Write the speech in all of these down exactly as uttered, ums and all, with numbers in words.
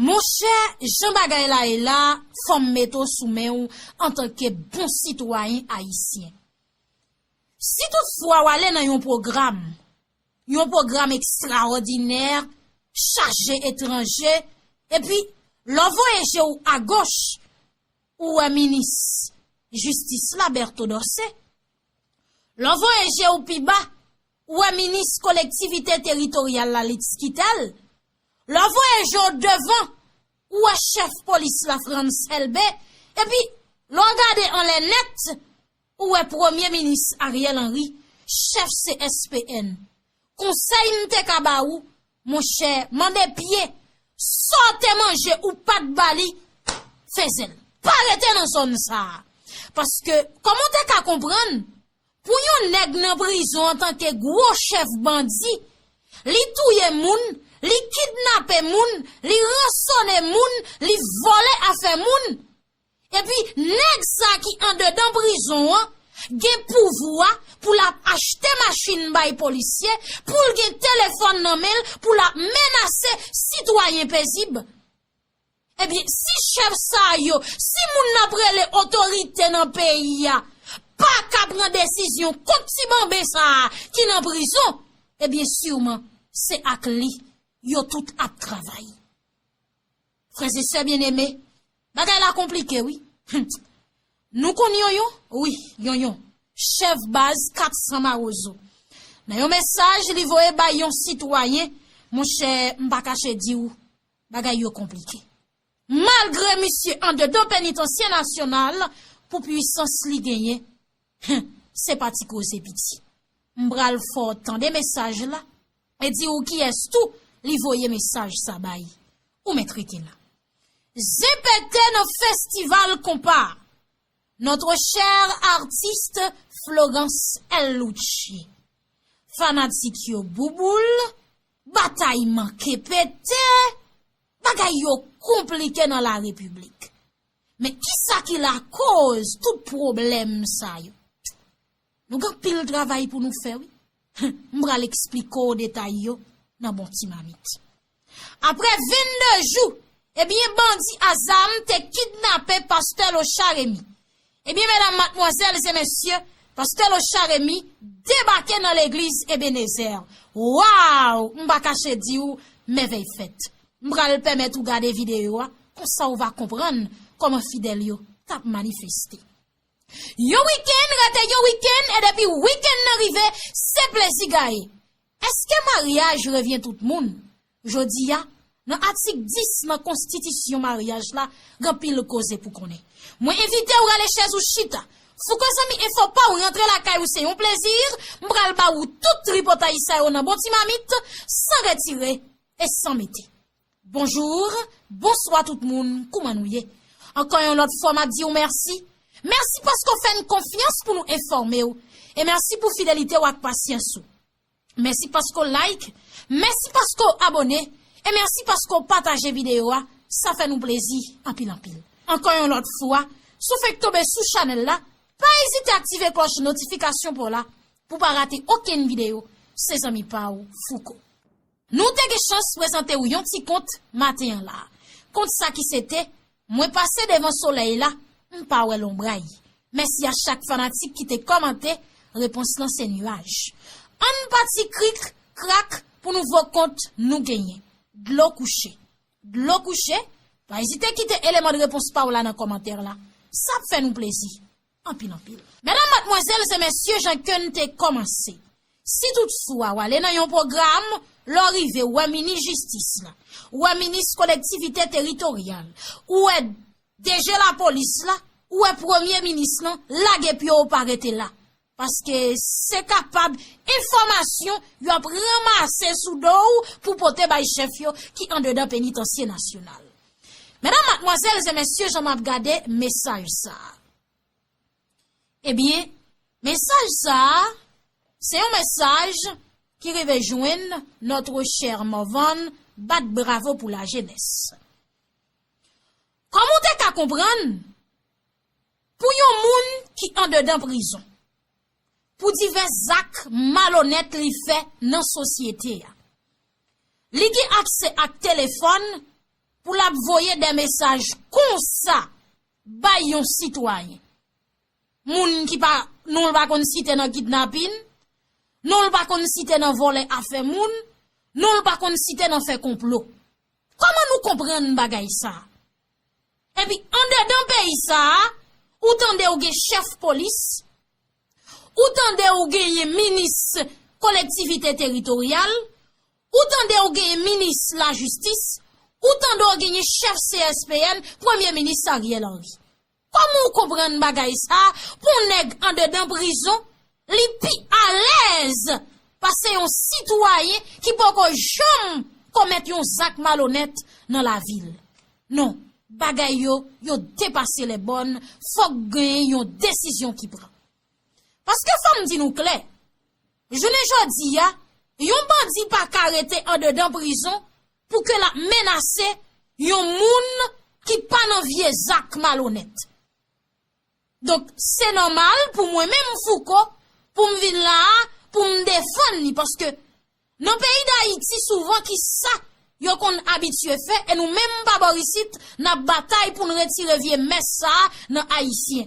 Monchè, jan bagay la ye la, fò m mete w sou men w antanke bon sitwayen ayisyen. Si toutfwa w ale nan yon pwogram, yon pwogram ekstraòdinè, chaje etranje, epi lè w voye je w agoch, ou wè minis jistis la, Berto Dorcé. Lè w voye je w pi ba, ou wè minis kolektivite teritoryal la, Litz Quitel. Lè w voye je w devan, ou wè chèf polis la, Frantz Elbé. Epi, lè w gade anlè nèt, ou wè premye minis Ariel Henry, chèf C S P N. Konsèy m te ka ba ou, monchè, mande pye, sa w te manje ou pa t ba li, fezè l. Pa rete nan zòn sa a. Paske, kòman w te ka konprann, pou yon nèg nan prizon antanke gwo chèf bandi, li touye moun, li kidnape moun, li ransone moun, li vòlè afè moun. Epi, nèg sa ki andedan prizon an gen pouvwa pou l ap achte machin bay polisye, pou l gen telefòn nan men l, pou l ap menase sitwayen pezib. Ebyen, si chèf sa yo, si moun n ap rele otorite nan peyi a, pa ka pran desizyon kont ti banben sa a ki nan prizon, ebyen, siman, se ak li yo tout ap travay. Frè e sè byeneme, bagay la konplike, wi. Nou konn Yonyon? Wi, Yonyon. Chèf baz kat san Mawozo. Nan yon mesaj li voye bay yon sitwayen, monchè, m pa kache di w, bagay yo konplike. Malgre misye andedan penitansye nasyonal pou pwisans li genyen, se pa ti koze piti. M pral fè w tande mesaj la e di w kiyès tou li voye mesaj sa bay. Ou mèt rete la. Zen pete nan festival konpa. Notre cher artiste Florence L. Lucci. Fanatik yo bouboul, batay manke pete, bagay yo konplike nan la repiblik. Men kisa ki lakoz tout pwoblèm sa yo? Nou gen anpil travay pou nou fè, wi. M pral eksplike w detay yo nan bon ti mamit. Apre vennde jou, ebyen, bandi a zam te kidnape pastè Locha Remy. Ebyen, medam, madmwazèl e mesye, pastè Locha Remy debake nan legliz Ebenezer. Waw! M pa kache di w, mèvèy fèt. M pral pèmèt ou gade videyo a, konsa w va konprann kòman fidèl yo t ap manifeste. Yon wikenn rete yon wikenn, e depi wikenn nan rive, se plezi gaye. Èske maryaj revyen tout moun? Jodi a, nan atik dis nan konstitisyon maryaj la, gen anpil koze pou konnen. Mwen envite w rale chèz ou chita. Fouko zanmi enfo pa w rantre lakay ou se yon plezi, m pral ba ou tout tripotay sa yo nan bon ti mamit, san retire e san mete. Bonjou, bonswa tout moun, kouman nou ye? Ankò yon lòt fwa, m ap di w mèsi. Mèsi paske w fè n konfyans pou nou enfòme w. E mèsi pou fidelite w ak pasyans ou. Mèsi paske w like, mèsi paske w abòne, e mèsi paske w pataje videyo a, sa fè nou plezi anpil anpil. Ankò yon lòt fwa, si w fèk tonbe sou chanèl la, pa ezite aktive klòch notifikasyon pa w la pou w pa rate okenn videyo, se zanmi pa w Fouko. Nou te gen chans prezante w yon ti kont maten an la. Kont sa ki se te, mwen pase devan solèy la, m pa wè lonbray. Mèsi a chak fanatik ki te kòmante, repons lan se niyaj. Ann pati krik, krak pou nouvo kont nou genyen. Dlo kouche. Dlo kouche, pa ezite kite eleman de repons pa w la nan kòmantè la. Sa ap fè nou plezi. Anpil, anpil. Medam, madmwazèl e mesye, jan ke n te kòmanse. Si toutfwa w ale nan yon pwogram, lè w rive, w wè minis jistis la, w wè minis kolektivite teritoryal, w wè D G lapolis la, w wè premye minis lan, lage pye w pa rete la. Paske se kapab enfòmasyon y ap ranmase sou do w pou pote bay chèf yo ki andedan penitansye nasyonal. Medam, madmwazèl e mesye, jan m ap gade mesaj sa a. Ebyen, mesaj sa a, se yon mesaj ki rive jwenn notre cher Morvan, bat bravo pou lajenès. Kòman w te ka konprann pou yon moun ki andedan prizon, pou divès zak malonèt li fè nan sosyete a, li gen aksè ak telefòn, pou l ap voye de mesaj konsa bay yon sitwayen. Moun ki pa, non l pa konn site nan kidnapin, non l pa konn site nan vòlè afè moun, non l pa konn site nan fè konplo. Kòman nou konprann bagay sa a? Epi, andedan peyi sa a, ou tande ou gen chèf polis, ou tande ou genyen minis kolektivite teritoryal, ou tande ou genyen minis lajistis, ou tande ou genyen chèf C S P N, premye minis Ariel Henry. Kòman ou konprann bagay sa a pou yon nèg andedan prizon, li pi alèz pase yon sitwayen ki poko janm komèt yon zak malonèt nan lavi l? Non, bagay yo, yo depase lèbòn, fòk genyen yon desizyon ki pran. Paske fò m di nou klè, jounen jodi a, yon bandi pa ka rete andedan prizon pou ke l ap menase yon moun ki pa nan vye zak malonèt. Donk, se nòmal pou mwen menm Fouco, pou m vin la a, pou m defann li, paske nan peyi Dayiti, souvan ki sa yo konn abitye fè, e nou menm pa bò isit, n ap batay pou n retire vye mès sa a nan Ayisyen.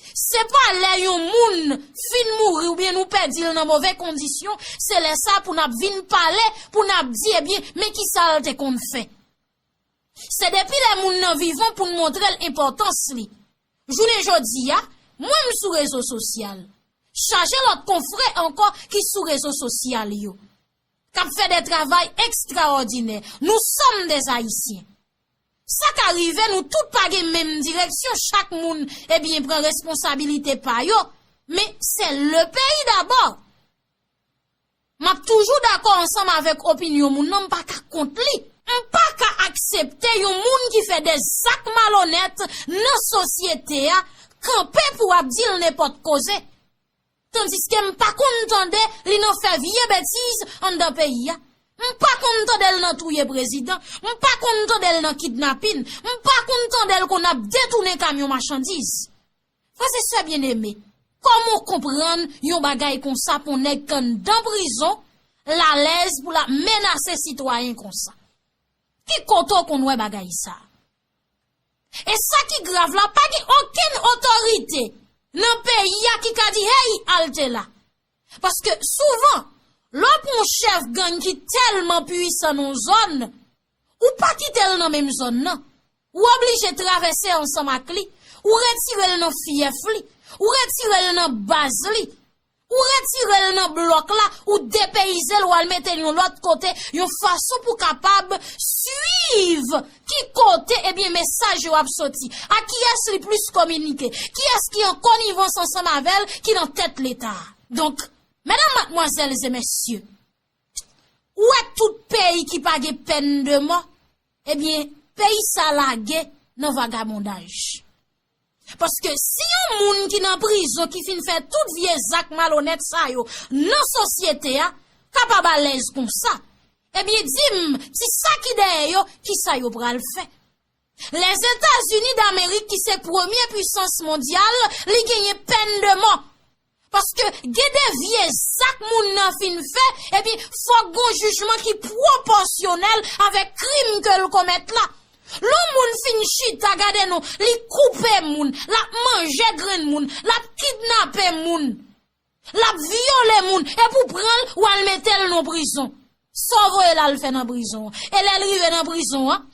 Se pa lè yon moun fin mouri oubyen nou pèdi l nan move kondisyon, se lè sa pou n ap vin pale, pou n ap di, ebyen, men kisa l te konn fè. Se depi lè moun nan vivan pou n montre l enpòtans li. Jounen jodi a, mwen m sou rezo sosyal. Chaje lòt konfrè ankò ki sou rezo sosyal yo, k ap fè de travay ekstraòdinè. Nous sommes des Haïtiens. Sa ka rive, nou tout pa gen menm direksyon, chak moun, ebyen, pran responsabilite pa yo. Men, c'est le pays d'abord. M ap toujou dakò ansanm avèk opinyon moun nan, m pa ka kont li. M pa ka aksepte yon moun ki fè de zak malonèt nan sosyete a kanpe pou ap di l nenpòt koze. Tandiske m pa konn tande li nan fè vye betiz anndan peyi a. M pa konn tande l nan touye prezidan. M pa konn tande l nan kidnapin. M pa konn tande l konn ap detounen kamyon machandiz. Frè e sè byeneme, kòman w konprann yon bagay konsa pou yon nèg k anndan prizon, l alèz pou l ap menase sitwayen konsa? Ki kote w konn wè bagay sa? E sa ki grav la, pa gen okenn otorite nan peyi a ki ka di, hey, alte la. Paske souvan, lè w pran yon chèf gang ki tèlman pwisan nan yon zòn, ou pa kite l nan menm zòn nan. Ou oblije travèse ansanm ak li. Ou retire l nan fyèf li. Ou retire l nan baz li. Ou retire l nan blòk la. Ou depeyize l, ou al mete l yon lòt kote, yon fason pou kapab swiv ki kote, ebyen, mesaj yo ap soti. A kiyès li plis kominike? Kiyès ki an konivans ansanm avè l, ki nan tèt Leta a? Donk, medam, madmwazèl e mesye, ou wè tout peyi ki pa gen pèn de mò, ebyen, peyi sa lage nan vagabondaj. Paske si yon moun ki nan prizon ki fin fè tout vye zak malonèt sa yo nan sosyete a kapab alèz konsa, ebyen, di m, ti sa ki dèyè yo, kisa yo pral fè? Lèzetazini Damerik, ki se premye pwisans mondyal, li genyen pèn de mò. Paske gen de vye zak moun nan fin fè, epi fòk gon jijman ki pwopòsyonèl avèk krim ke l komèt la. Lè yon moun fin chita, gade non, li koupe moun, l ap manje grenn moun, l ap kidnape moun, l ap vyole moun, epi w pran l, w al mete l nan prizon. Sa w voye l al fè nan prizon an? E lè l rive nan prizon an,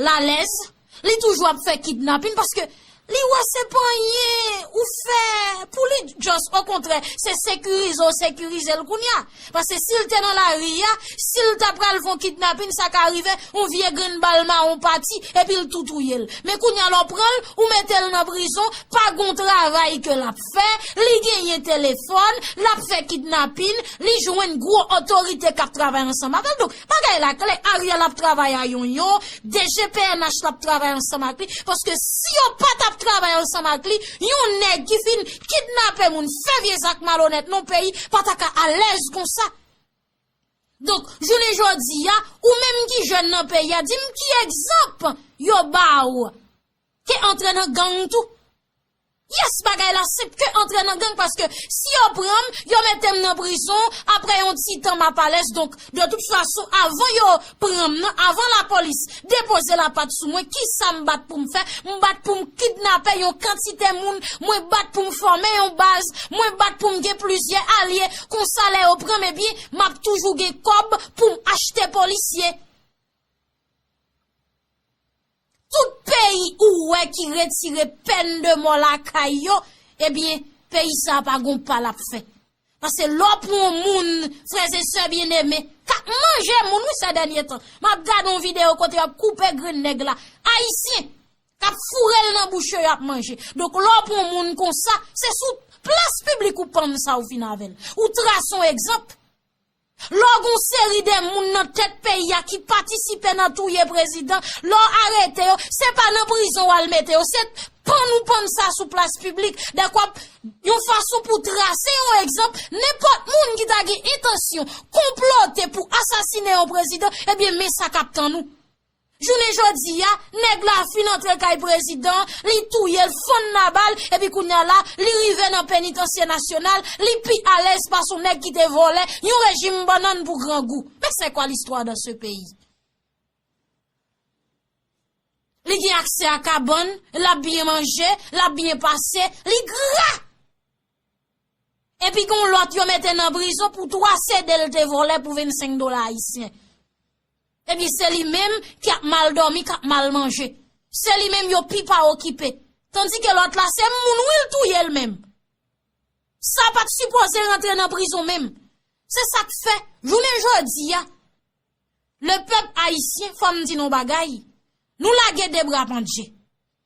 l alèz, li toujou ap fè kidnapin paske li wè se pa anyen ou fè pou li, just okontrè, se sekirize w sekirize l kounye a. Paske si l te nan lari a, si l ta pral fè yon kidnapin, sa ka rive, yon vye grenn bal mawon pati, epi l tou touye l. Men kounye a, lè w pran l, ou mete l nan prizon, pa gon travay ke l ap fè, li genyen telefòn, l ap fè kidnapin, li jwenn gwo otorite k ap travay ansanm avè l. Donk, bagay la klè, Ariel ap travay a yonyon, D G P N H la ap travay ansanm ak li, paske si yo pa t ap travay ansanm ak li, yon nèg ki fin kidnape moun, fè vye zak malonèt nan peyi, pa ta ka alèz konsa. Donk, jounen jodi a, ou menm ki jèn nan peyi a, di m ki egzanp yo ba w ke antre nan gang tou? Yes, bagay la senp ke antre nan gang, paske si yo pran m, yo mete m nan prizon, apre yon ti tan m ap alèz. Donk, de tout fason, avan yo pran m nan, avan lapolis depoze lapat sou mwen, kisa m bat pou m fè? M bat pou m kidnape yon kantite moun, mwen bat pou m fòme yon baz, mwen bat pou m gen plizyè alye, konsa lè yo pran m, ebyen, m ap toujou gen kòb pou m achte polisye. Tout peyi ou wè ki retire pèn de mò lakay yo, ebyen, peyi sa a pa gon pa l ap fè. Paske lè w pran yon moun, frè e sè byeneme, k ap manje moun, wi, sè dènye tan. M ap gade yon videyo kote y ap koupe grenn nèg la. Ayisyen, k ap foure l nan bouch yo, y ap manje. Donk, lè w pran yon moun konsa, se sou plas piblik ou pann sa ou fin avè l. Ou trase yon egzanp. Lè w gen yon seri de moun nan tèt peyi a ki patisipe nan touye prezidan, lè w arete yo, se pa nan prizon w al mete yo, se pann ou pann sa sou plas piblik. Dèk w ap yon fason pou trase yon egzanp, nenpòt moun ki ta gen entansyon konplote pou asasine yon prezidan, ebyen, men sa k ap tann ou. Jounen jodi a, nèg la fin antre kay prezidan, li touye l, fann nan bal, epi kounye a la, li rive nan penitansye nasyonal, li pi alèz pase yon nèg ki te vòlè yon rejim bannann pou grangou. Mais c'est quoi l'histoire dans ce pays? Li gen aksè a kabann, l ap byen manje, l ap byen pase, li gra! Epi gon lòt yo mete nan prizon pou twa sede l te vòlè pou vennsenk dola ayisyen. Epi se li menm ki ap mal dòmi, k ap mal manje. Se li menm yo pi pa okipe. Tandike lòt la, se moun wi l touye l menm. Sa pa t sipoze rantre nan prizon menm. Se sa k fè, jounen jodi a, le pèp ayisyen, fò m di nou bagay, nou lage de bra pandje.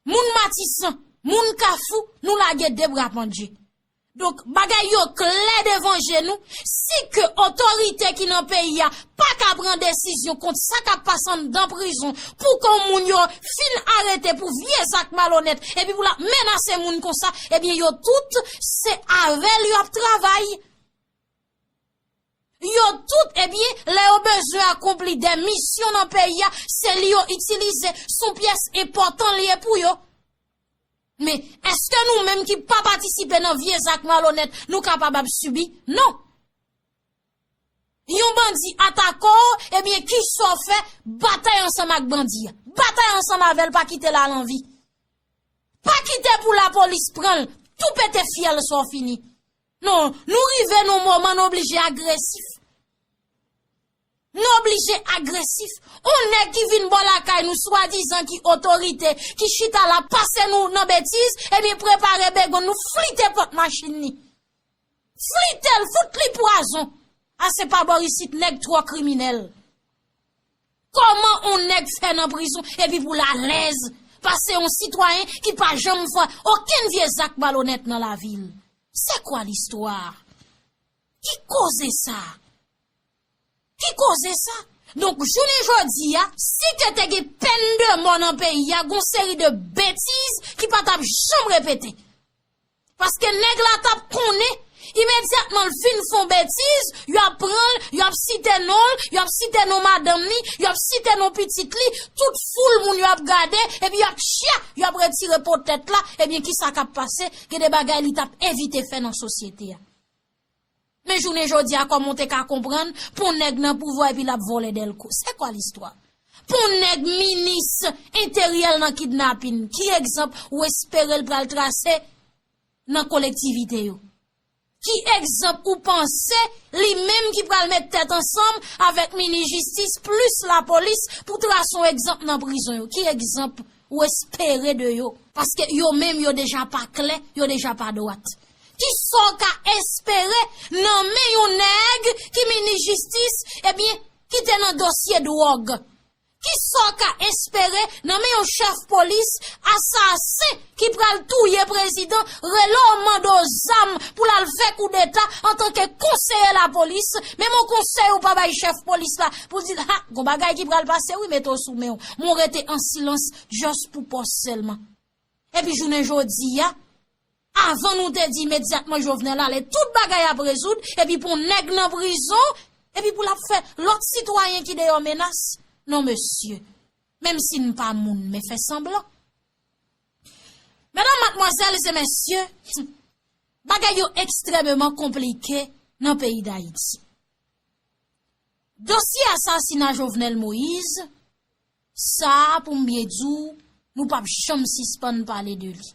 Moun Matisan, moun Kafou, nou lage de bra pandje. Donk, bagay yo klè devan je nou, si ke otorite ki nan peyi a pa ka pran desizyon kont sa k ap pase anndan prizon, pou ke yon moun yo fin arete pou vye zak malonèt, epi pou l ap menase moun konsa, ebyen, yo tout, se avè l y ap travay. Yo tout, ebyen, lè yo bezwen akonpli de misyon nan peyi a, se li yo itilize, se yon pyès enpòtan li ye pou yo. Men, èske nou menm ki pa patisipe nan vye zak malonèt, nou kapab ap sibi? Non. Yon bandi atake w, ebyen, kisa w fè? Batay ansanm ak bandi a. Batay ansanm avè l, pa kite l al an vi. Pa kite pou lapolis pran l, tou pete fyèl sa w fini. Non, nou rive nan yon moman nou oblije agresif. Nou oblije agresif. On nèg ki vin bò lakay nou, swadizan ki otorite, ki chita la pase nou nan betiz, ebyen prepare begonn nou, flite pòt machin li. Flite l, fout li pwazon. A se pa bò isit, nèg twò kriminèl. Kòman on nèg fè nan prizon epi pou l alèz pase yon sitwayen ki pa janm fè okenn vye zak malonèt nan lavi l? C'est quoi l'histoire? Ki koze sa? Ki koze sa? Donk, jounen jodi a, si ke te gen pèn de mò nan peyi a, gon seri de betiz ki pa t ap janm repete. Paske nèg la t ap konnen, imedyatman l fin fè yon betiz, y ap pran l, y ap site non l, y ap site non madanm li, y ap site non pitit li, tout foul moun yo ap gade, epi y ap tchya, y ap retire po tèt la, ebyen kisa k ap pase? Gen de bagay li t ap evite fè nan sosyete a. Men jounen jodi a, kòman w te ka konprann pou nèg nan pouvwa epi l ap vòlè dèlko? C'est quoi l'histoire? Pou nèg minis enteryè l nan kidnapin, ki egzanp ou espere l pral trase nan kolektivite yo? Ki egzanp ou panse li menm ki pral met tèt ansanm avèk minis jistis plis lapolis pou trase yon egzanp nan prizon yo? Ki egzanp ou espere de yo? Paske yo menm yo deja pa klè, yo deja pa dwat. Kisa w ka espere nan men yon nèg ki minis jistis, ebyen, ki te nan dosye dwòg? Kisa w ka espere nan men yon chèf polis asasen ki pral touye prezidan, rele w mande w zam pou l al fè koudeta antanke konseye lapolis, menm yon konsèy ou pa bay chèf polis la pou l di l, ha, gon bagay ki pral pase wi, mete w sou men w. Men w rete an silans, just pou pòs sèlman. Epi jounen jodi a, avan nou te di imedyatman Jovenel ale, tout bagay ap rezoud, epi pou nèg nan prizon, epi pou l ap fè lòt sitwayen ki deyò menas. Non, mesye. Menm si n pa moun, men fè sanblan. Medam, madmwazèl e mesye, bagay yo ekstrèmeman konplike nan peyi Dayiti. Dosye asasina Jovenel Moïse, sa a, pou m byen di w, nou p ap janm sispann pale de li.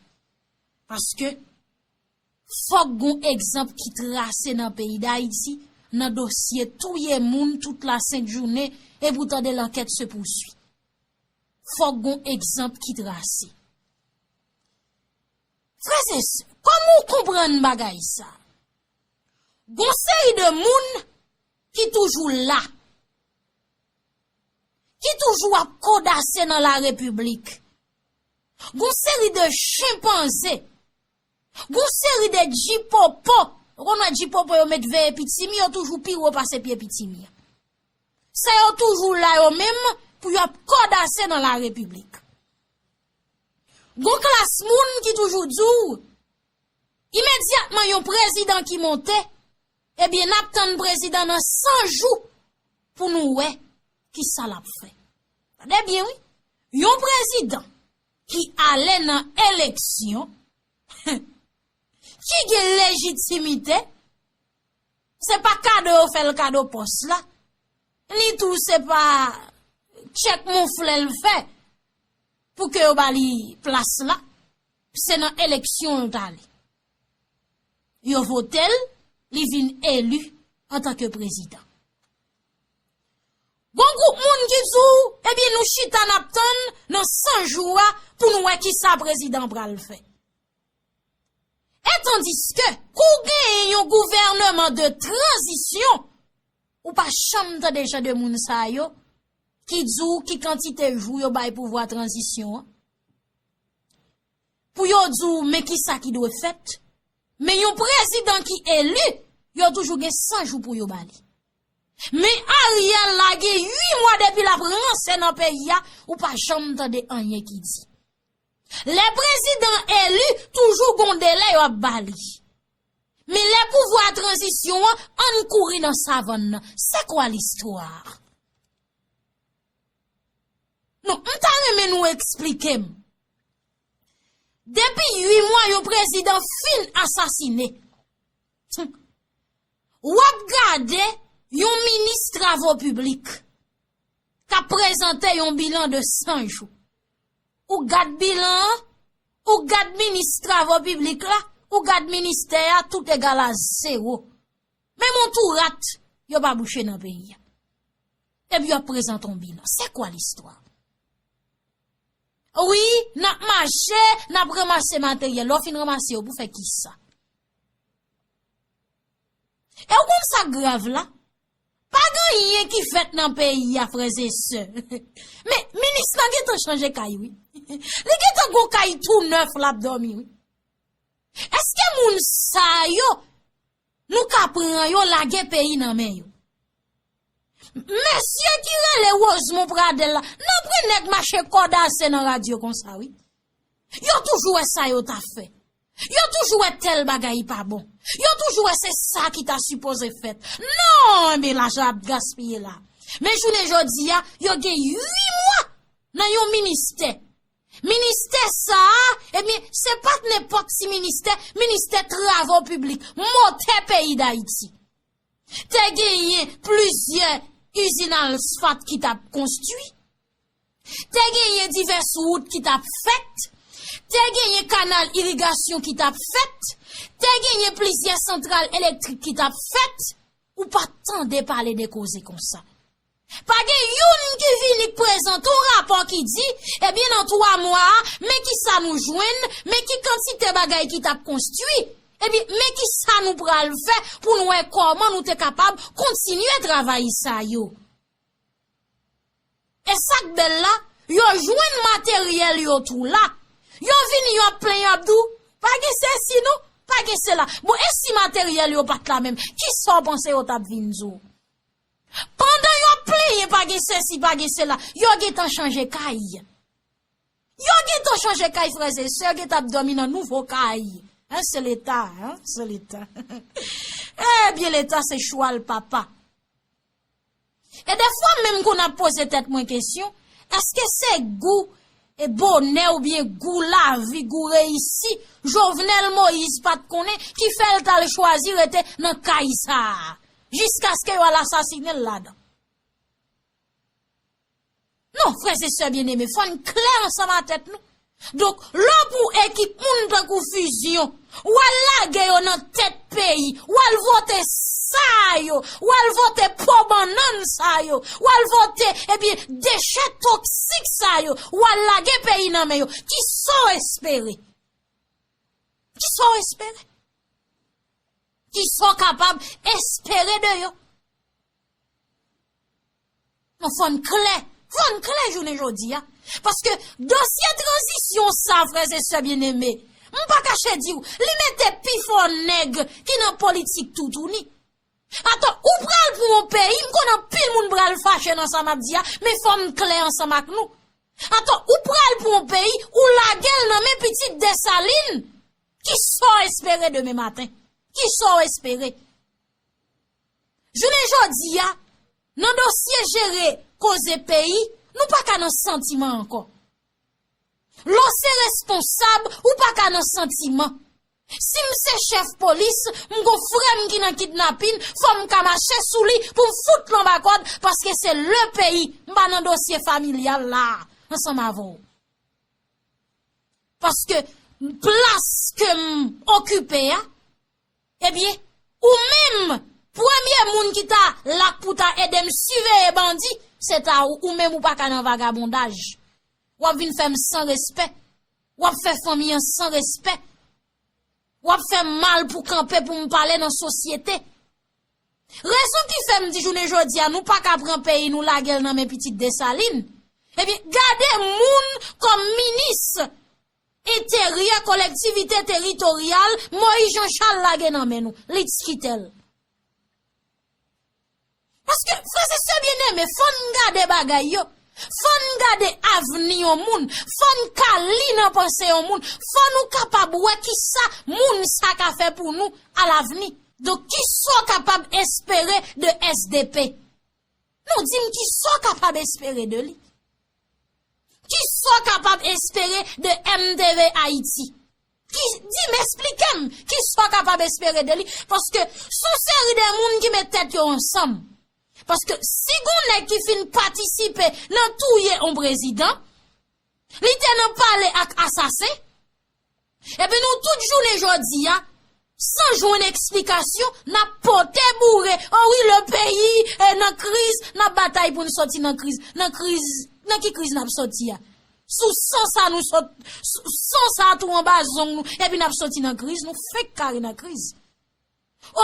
Paske fòk gon egzanp ki trase nan peyi Dayiti, nan dosye touye moun tout lasent jounen, e poutan de lankèt se pousui. Fòk gon egzanp ki trase. Frè e sè, kòman w konprann bagay sa? Gon seri de moun ki toujou la, ki toujou ap kodase nan larepiblik. Gon seri de chenpanze, gon seri de djipopo. Ou konn wè djipopo yo met veye pitimi, yo toujou pi wo pase pye pitimi an. Sa yo toujou la yo menm pou y ap kodase nan larepiblik. Gon klas moun ki toujou di w, imedyatman yon prezidan ki monte, ebyen, n ap tann prezidan nan san jou pou nou wè ki sa l ap fè. Tande byen, wi. Yon prezidan ki ale nan eleksyon, ki gen lejitimite, se pa kado yo fè l kado pòs la, ni tou se pa tchèk mouflè l fè pou ke yo ba li plas la, se nan eleksyon l t ale. Yo vote l, li vin eli antanke prezidan. Gon gwoup moun ki di w, ebyen, nou chita n ap tann nan san jou a pou nou wè ki sa prezidan pral fè. E tandiske, kou w genyen yon gouvèneman de tranzisyon, ou pa janm tande jan de moun sa yo ki di w ki kantite jou yo bay pouvwa tranzisyon an. Pou yo di w men ki sa ki dwe fèt. Men yon prezidan ki eli, yo toujou gen san jou pou yo ba li. Men Ariel la gen uit mwa depi l ap ranse nan peyi a, ou pa janm tande anyen ki di. Lè prezidan eli, toujou gon delè yo ap ba li. Men lè pouvwa tranzisyon an, ann kouri nan savann nan. C'est quoi l'histoire? Non, m ta renmen nou eksplike m. Depi uit mwa yon prezidan fin asasine, w ap gade yon minis travo piblik k ap prezante yon bilan de san jou. Ou gad bilan an, ou gad minis travo piblik la, ou gad ministè a, tout egal a zewo. Menm yon tou rat, yo pa bouche nan peyi a. Epi yo ap prezante yon bilan. C'est quoi l'histoire? Wi, n ap mache, n ap ranmase materyèl. Lè w fin ranmase yo, pou fè kisa? E w konn sa k grav la? Pa gen anyen ki fèt nan peyi a, frè e sè. Men, minis lan gentan chanje kay, wi. Li gentan gon kay tou nèf l ap dòmi, wi. Èske moun sa yo, nou ka pran yo, lage peyi nan men yo? Mesye ki rele Rosemond Pradel la, nan pran nèg mache kodase nan radyo konsa, wi. Yo toujou wè sa yo ta fè. Yo toujou wè tèl bagay pa bon. Yo toujou wè se sa ki ta sipoze fèt. Non, men lajan ap gaspiye la. Men jounen jodi a, yo gen uit mwa nan yon ministè. Ministè sa a, ebyen, se pa t nenpòt ti ministè, ministè travo piblik, motè peyi Dayiti. Te genyen plizyè izin asfalt ki t ap konstwi. Te genyen divès wout ki t ap fèt. Te genyen kanal irigasyon ki t ap fèt. Te genyen plizyè santral elektrik ki t ap fèt. Ou pa t tande pale de koze konsa. Pa gen youn ki vini k prezante yon rapò ki di, ebyen, nan twa mwa a, men ki sa nou jwenn, men ki kantite bagay ki t ap konstwi, epi men ki sa nou pral fè pou n wè kòman nou te kapab kontinye travay sa yo. E sa k bèl la, yo jwenn materyèl yo tou la. Yo vini, yo ap plenyen, yo ap di w, pa gen sesi non, pa gen sela. Bon, e si materyèl yo pa t la menm, kisa w panse yo t ap vin di w? Pandan yo ap plenyen pa gen sesi, pa gen sela, yo gentan chanje kay. Yo gentan chanje kay, frè e sè, yo gentan ap dòmi nan nouvo kay. Hein, se Leta, hein, se Leta. Ebyen, Leta se chwal papa. E defwa menm konn ap poze tèt mwen kesyon, èske se gou e bonè oubyen gou lavi, gou reyisi, Jovenel Moïse pa t konnen, ki fè l t al chwazi rete nan kay sa a, jiskaske yo al asasinen l ladan. Non, frè e sè byeneme, fò n klè ansanm a tèt nou. Donk, lè w pou ekip moun tankou Fusion, w al lage yo nan tèt peyi, w al vote sa yo, w al vote po bannann sa yo, w al vote, ebyen, dechè toksik sa yo, w al lage peyi nan men yo. Kisa w espere? Kisa w espere? Kisa w kapab espere de yo? Non, fò n klè. Fò n klè jounen jodi a. Paske dosye tranzisyon sa, frè e sè byeneme, m pa kache di w, li mete pifò nèg ki nan politik toutouni. Atò, ou pral pou yon peyi, m konnen anpil moun pral fache nan sa m ap di a, men fò m klè ansanm ak nou. Atò, ou pral pou yon peyi, ou lage l nan men pitit Desalin. Kisa w espere demen maten? Kisa w espere? Jounen jodi a, nan dosye jere koze peyi, nou pa ka nan santiman ankò. Lè w se responsab, ou pa ka nan santiman. Si m se chèf polis, m gon frè m ki nan kidnapin, fò m ka mache sou li pou m fout l anba kòd, paske se le peyi, m pa nan dosye familyal la, ansanm avè w. Paske plas ke m okipe a, ebyen, ou menm, premye moun ki ta la pou ta ede m siveye bandi, se ta ou, ou menm ou pa ka nan vagabondaj. W ap vin fè m san respè. W ap fè fanmi an san respè. W ap fè m mal pou kanpe pou m pale nan sosyete. Rezon ki fè m di jounen jodi a nou pa ka pran peyi nou lage l nan men pitit Desalin. Ebyen, gade moun kòm minis enteryè, kolektivite teritoryal, Moïse Jean Charles lage nan men nou. Li t kite l. Paske, frè e sè byeneme, fò n gade bagay yo. Fò n gade avni yon moun. Fò n ka li nan panse yon moun. Fò nou kapab wè kisa moun sa ka fè pou nou alavni. Donk, kisa w kapab espere de S D P? Nou di m kisa w kapab espere de li? Kisa w kapab espere de M T V Haïti? Ki, di m, esplike m, kisa w kapab espere de li? Paske s on seri de moun ki met tèt yo ansanm. Paske si gon nèg ki fin patisipe nan touye on prezidan, li te nan pale ak asasen, epi nou tout jounen jodi a, san jwenn eksplikasyon, n ap pote boure. O wi, le peyi, eh, nan kriz, n ap batay pou n soti nan kriz. Nan kriz, nan ki kriz n ap soti a? Sou san sa nou sot, sou san sa tou anba zong nou, epi n ap soti nan kriz, nou fenk kare nan kriz.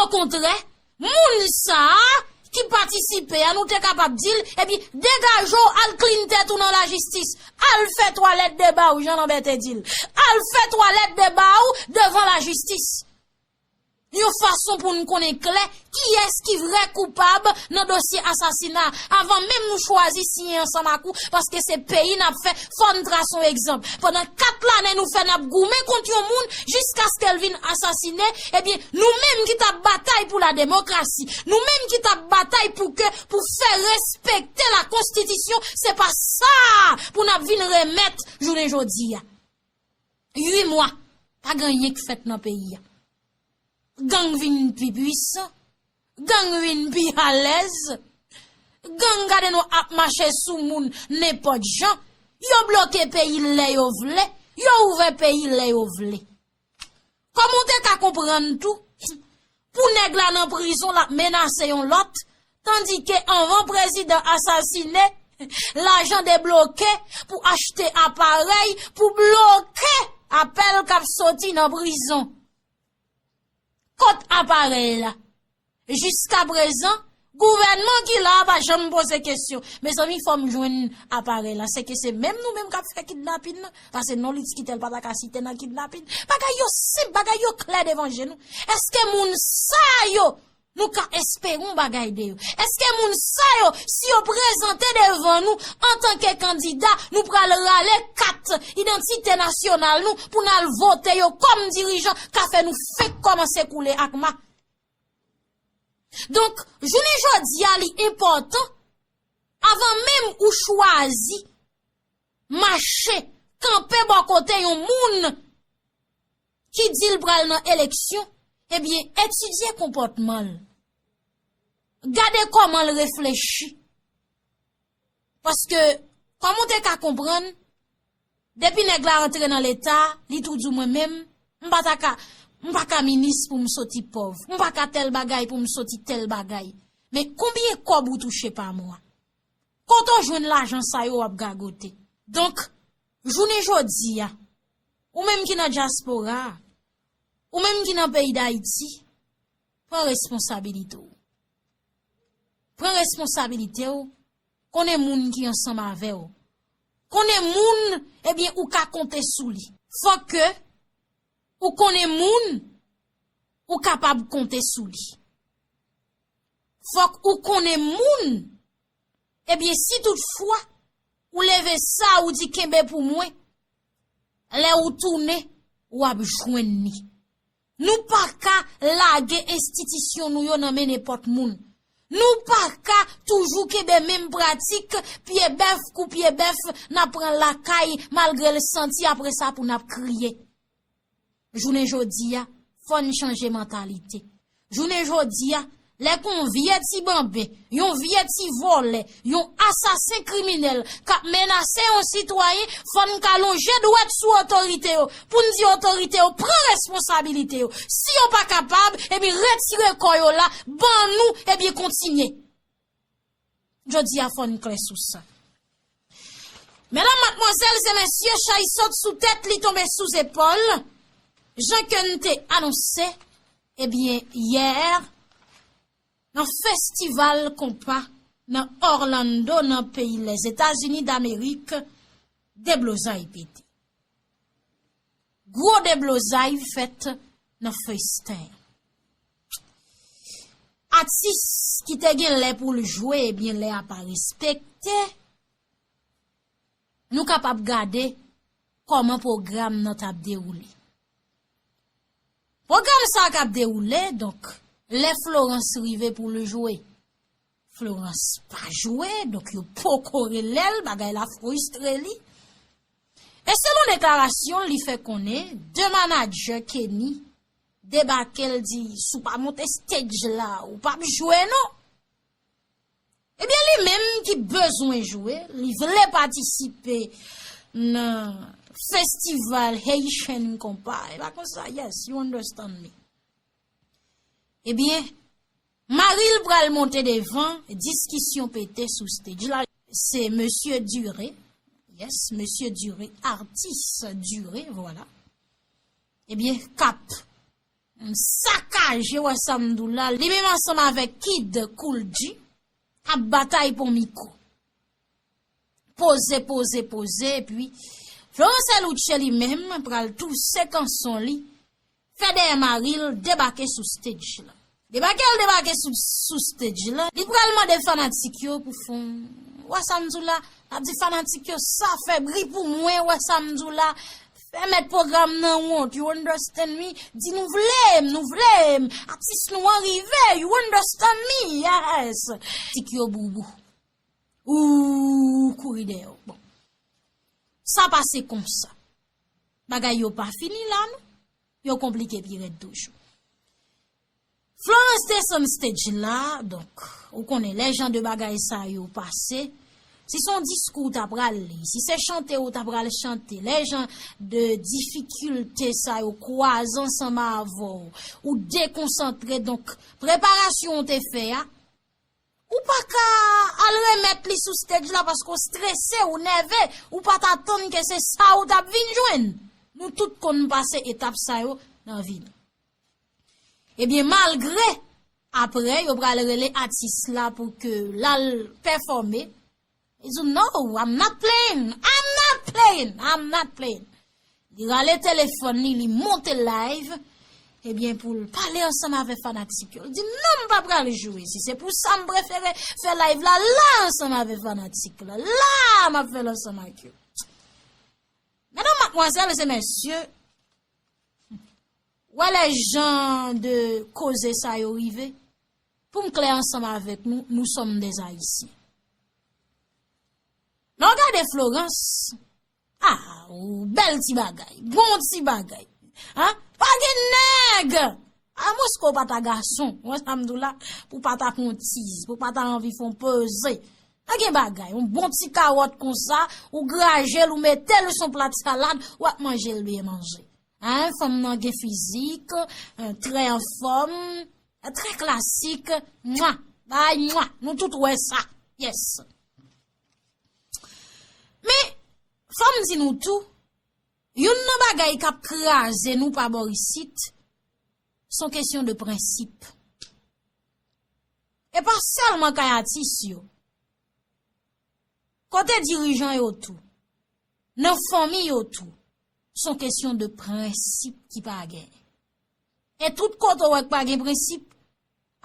Okontrè, moun sa a ki patisipe a, nou te kapab di l, epi degaje w, al clean tèt ou nan lajistis. Al fè twalèt deba w, Jean Lambert te di l. Al fè twalèt deba w devan lajistis. Yon fason pou n konnen klè kiyès ki vrè koupab nan dosye asasina, avan menm nou chwazi siyen ansanm ak ou, paske se peyi n ap fè, fò n trase yon egzanp. Pandan kat lane nou fè n ap goumen kont yon moun jiskaske l vin asasinen, ebyen, nou menm ki t ap batay pou la demokrasi, nou menm ki t ap batay pou ke, pou fè respekte la konstitisyon, se pa sa pou n ap vin remèt jounen jodi a. Uit mwa, pa gen anyen k fèt nan peyi a. Gang vin pi pwisan, gang vin pi alèz, gang gade nou ap mache sou moun nenpòt jan, yo bloke peyi lè yo vle, yo ouvè peyi lè yo vle. Kòman w te ka konprann tou, pou nèg la nan prizon, l ap menase yon lòt, tandike anvan prezidan asasine, lajan debloke pou achte aparèy, pou bloke apèl k ap soti nan prizon. Kot aparèy la? Jiskaprezan, gouvènman ki la a pa janm poze kesyon. Mezanmi, fò m jwenn aparèy la. Se ke se menm nou menm k ap fè kidnapin nan. Pase non li t kite l pa ta ka site nan kidnapin. Bagay yo senp, bagay yo klè devan je nou. Èske moun sa yo, nou ka espere yon bagay de yo? Èske moun sa yo, si yo prezante devan nou antanke kandida, nou pral rale kat idantite nasyonal nou pou n al vote yo kòm dirijan, ka fè nou fenk kòmanse koule ak ma? Donk, jounen jodi a, li enpòtan, avan menm ou chwazi mache kanpe bò kote yon moun ki di l pral nan eleksyon, ebyen, etidye konpòtman l. Gade kòman l reflechi. Paske, kòm ou te ka konprann, depi nèg la antre nan Leta, li tou di w mwen menm, m pa ta ka, m pa ka minis pou m soti pòv. M pa ka tèl bagay pou m soti tèl bagay. Men konbyen kòb ou touche pa mwa? Kote w jwenn lajan sa yo w ap gagote? Donk, jounen jodi a, ou menm ki nan dyaspora a, ou menm ki nan peyi Dayiti, pran responsabilite w. Pran responsabilite w, konnen moun ki ansanm avè w. Konnen moun, ebyen, ou ka konte sou li. Fòk ke ou konnen moun ou kapab konte sou li. Fòk ou konnen moun, ebyen, si toutfwa ou leve sa, ou di kenbe pou mwen, lè ou tounen, w ap jwenn li. Nou pa ka lage enstitisyon nou yo nan men nenpòt moun. Nou pa ka toujou kenbe menm pratik, pye bèf kou pye bèf, n ap pran lakay, malgre l santi, apre sa pou n ap kriye. Jounen jodi a, fò n chanje mantalite. Jounen jodi a, lè k on vye ti banben, yon vye ti vòlè, yon asasen kriminèl k ap menase yon sitwayen, fò n ka lonje dwèt sou otorite yo, pou n di otorite yo pran responsabilite yo. Si yo pa kapab, ebyen retire kò yo la, ban nou, ebyen kontinye. Jodi a fò n klè sou sa. Medam, madmwazèl e mesye, chay sot sou tèt, li tonbe sou zepòl. Jan ke n te anonse, ebyen, yè, nan festival konpa nan Orlando, nan peyi Lèzetazini Damerik, deblozay pete. Gwo deblozay fèt nan festen. Atis ki te gen lè pou l jwe, ebyen, lè a pa respekte. Nou kapab gade kòman pwogram nan t ap dewoule. Pwogram sa a k ap dewoule, donk, lè Florence rive pou l jwe, Florence pa jwe, donk yo poko rele l, bagay la fristre li. E selon deklarasyon l, li fè konnen de manadjè Kenny debake, l di, "Si w pa monte stage la, ou p ap jwe non." Ebyen, li menm ki bezwen jwe, li vle patisipe nan festival Haitian Compa. E pa konsa, yes, you understand me. Ebyen, mari l pral monte devan, diskisyon pete sou stage la. Se mesye Duré, yes, mesye Duré, atis Duré, vwala. Ebyen, k ap sakaje, wè sa m di w la, li menm ansanm avèk Kid Kool G ap batay pou mikwo. Poze, poze, poze, epi Florence Louche li menm pral touse kanson li, fè dèyè mari l debake sou stage la. Debake l debake sou, sou stage la, li pral mande fanatik yo pou fè yon, wè sa m di w la, l ap di fanatik yo, sa fè bri pou mwen, wè sa m di w la, fè mèt pwogram nan wont, you understand me? Di nou vle m, nou vle m, atis nou an rive, you understand me? Yes. Tik yo boubou. Ou kouri dèyè w. Bon. Sa pase konsa. Bagay yo pa fini la, non. Yo konplike pi rèd toujou. Florence desann stage la, donk, ou konnen lè jan de bagay sa yo pase, si se yon diskou w ta pral li, si se chante w ta pral chante, lè jan de difikilte sa yo kwaze ansanm avè w, ou dekonsantre, donk, preparasyon w te fè a, ou pa ka al remèt li sou stage la paske w strese, ou nève, ou pa t atann ke se sa ou t ap vin jwenn. Nou tout konn pase etap sa yo nan vi nou. Ebyen, malgre apre yo pral rele atis la pou ke l al pèfòme, li di, "No, I'm not playing, I'm not playing, I'm not playing." Li rale telefòn li, li monte live, ebyen, pou l pale ansanm avè fanatik yo. Li di, "Non, m pa pral jwe. Si se pou sa, m prefere fè live la, la ansanm avè fanatik la. La, m ap fè l ansanm ak yo." Medam, madmwazèl e mesye, wè lè jan de koze sa yo rive, pou m klè ansanm avèk nou, nous sommes des Haïtiens. Lè w gade Florence, Ah, ou bèl ti bagay, bon ti bagay. Hein? Pa gen nèg! Amwens ke w pa ta gason, wè sa m di w la, pou w pa ta fè yon tiz, pou w pa ta anvi fè yon peze. Pa gen bagay, yon bon ti kawòt konsa, ou graje l, ou mete l sou yon plat salad, w ap manje l byen manje. Hein, fanm nan gen fizik, euh, trè anfòm, euh, trè klasik, mwa, bay mwa, nou tout wè sa. Yes. Men, fò m di nou tou, youn nan bagay k ap kraze nou pa bò isit, se yon kesyon de prensip. E pa sèlman kay atis yo. Kote dirijan yo tou, nan fanmi yo tou, se yon kesyon de prensip ki pa genyen. E tout kote w wè k pa gen prensip,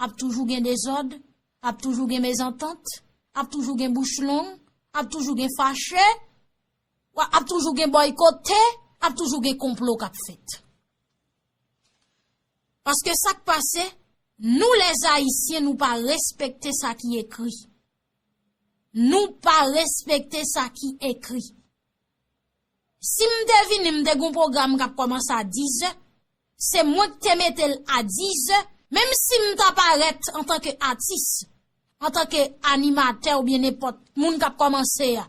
ap toujou gen dezòd, ap toujou gen mezantant, ap toujou gen bouch long, ap toujou gen fache, wa-, ap toujou gen bòykote, ap toujou gen konplo k ap fèt. Paske sa k pase, nou lèzayisyen, nou pa respekte sa ki ekri. Nou pa respekte sa ki ekri. Si m te vini, m te gen yon pwogram k ap kòmanse a dizè, se mwen k te mete l a dizè, menm si m ta parèt antanke atis, antanke animatè oubyen nenpòt moun k ap kòmanse a.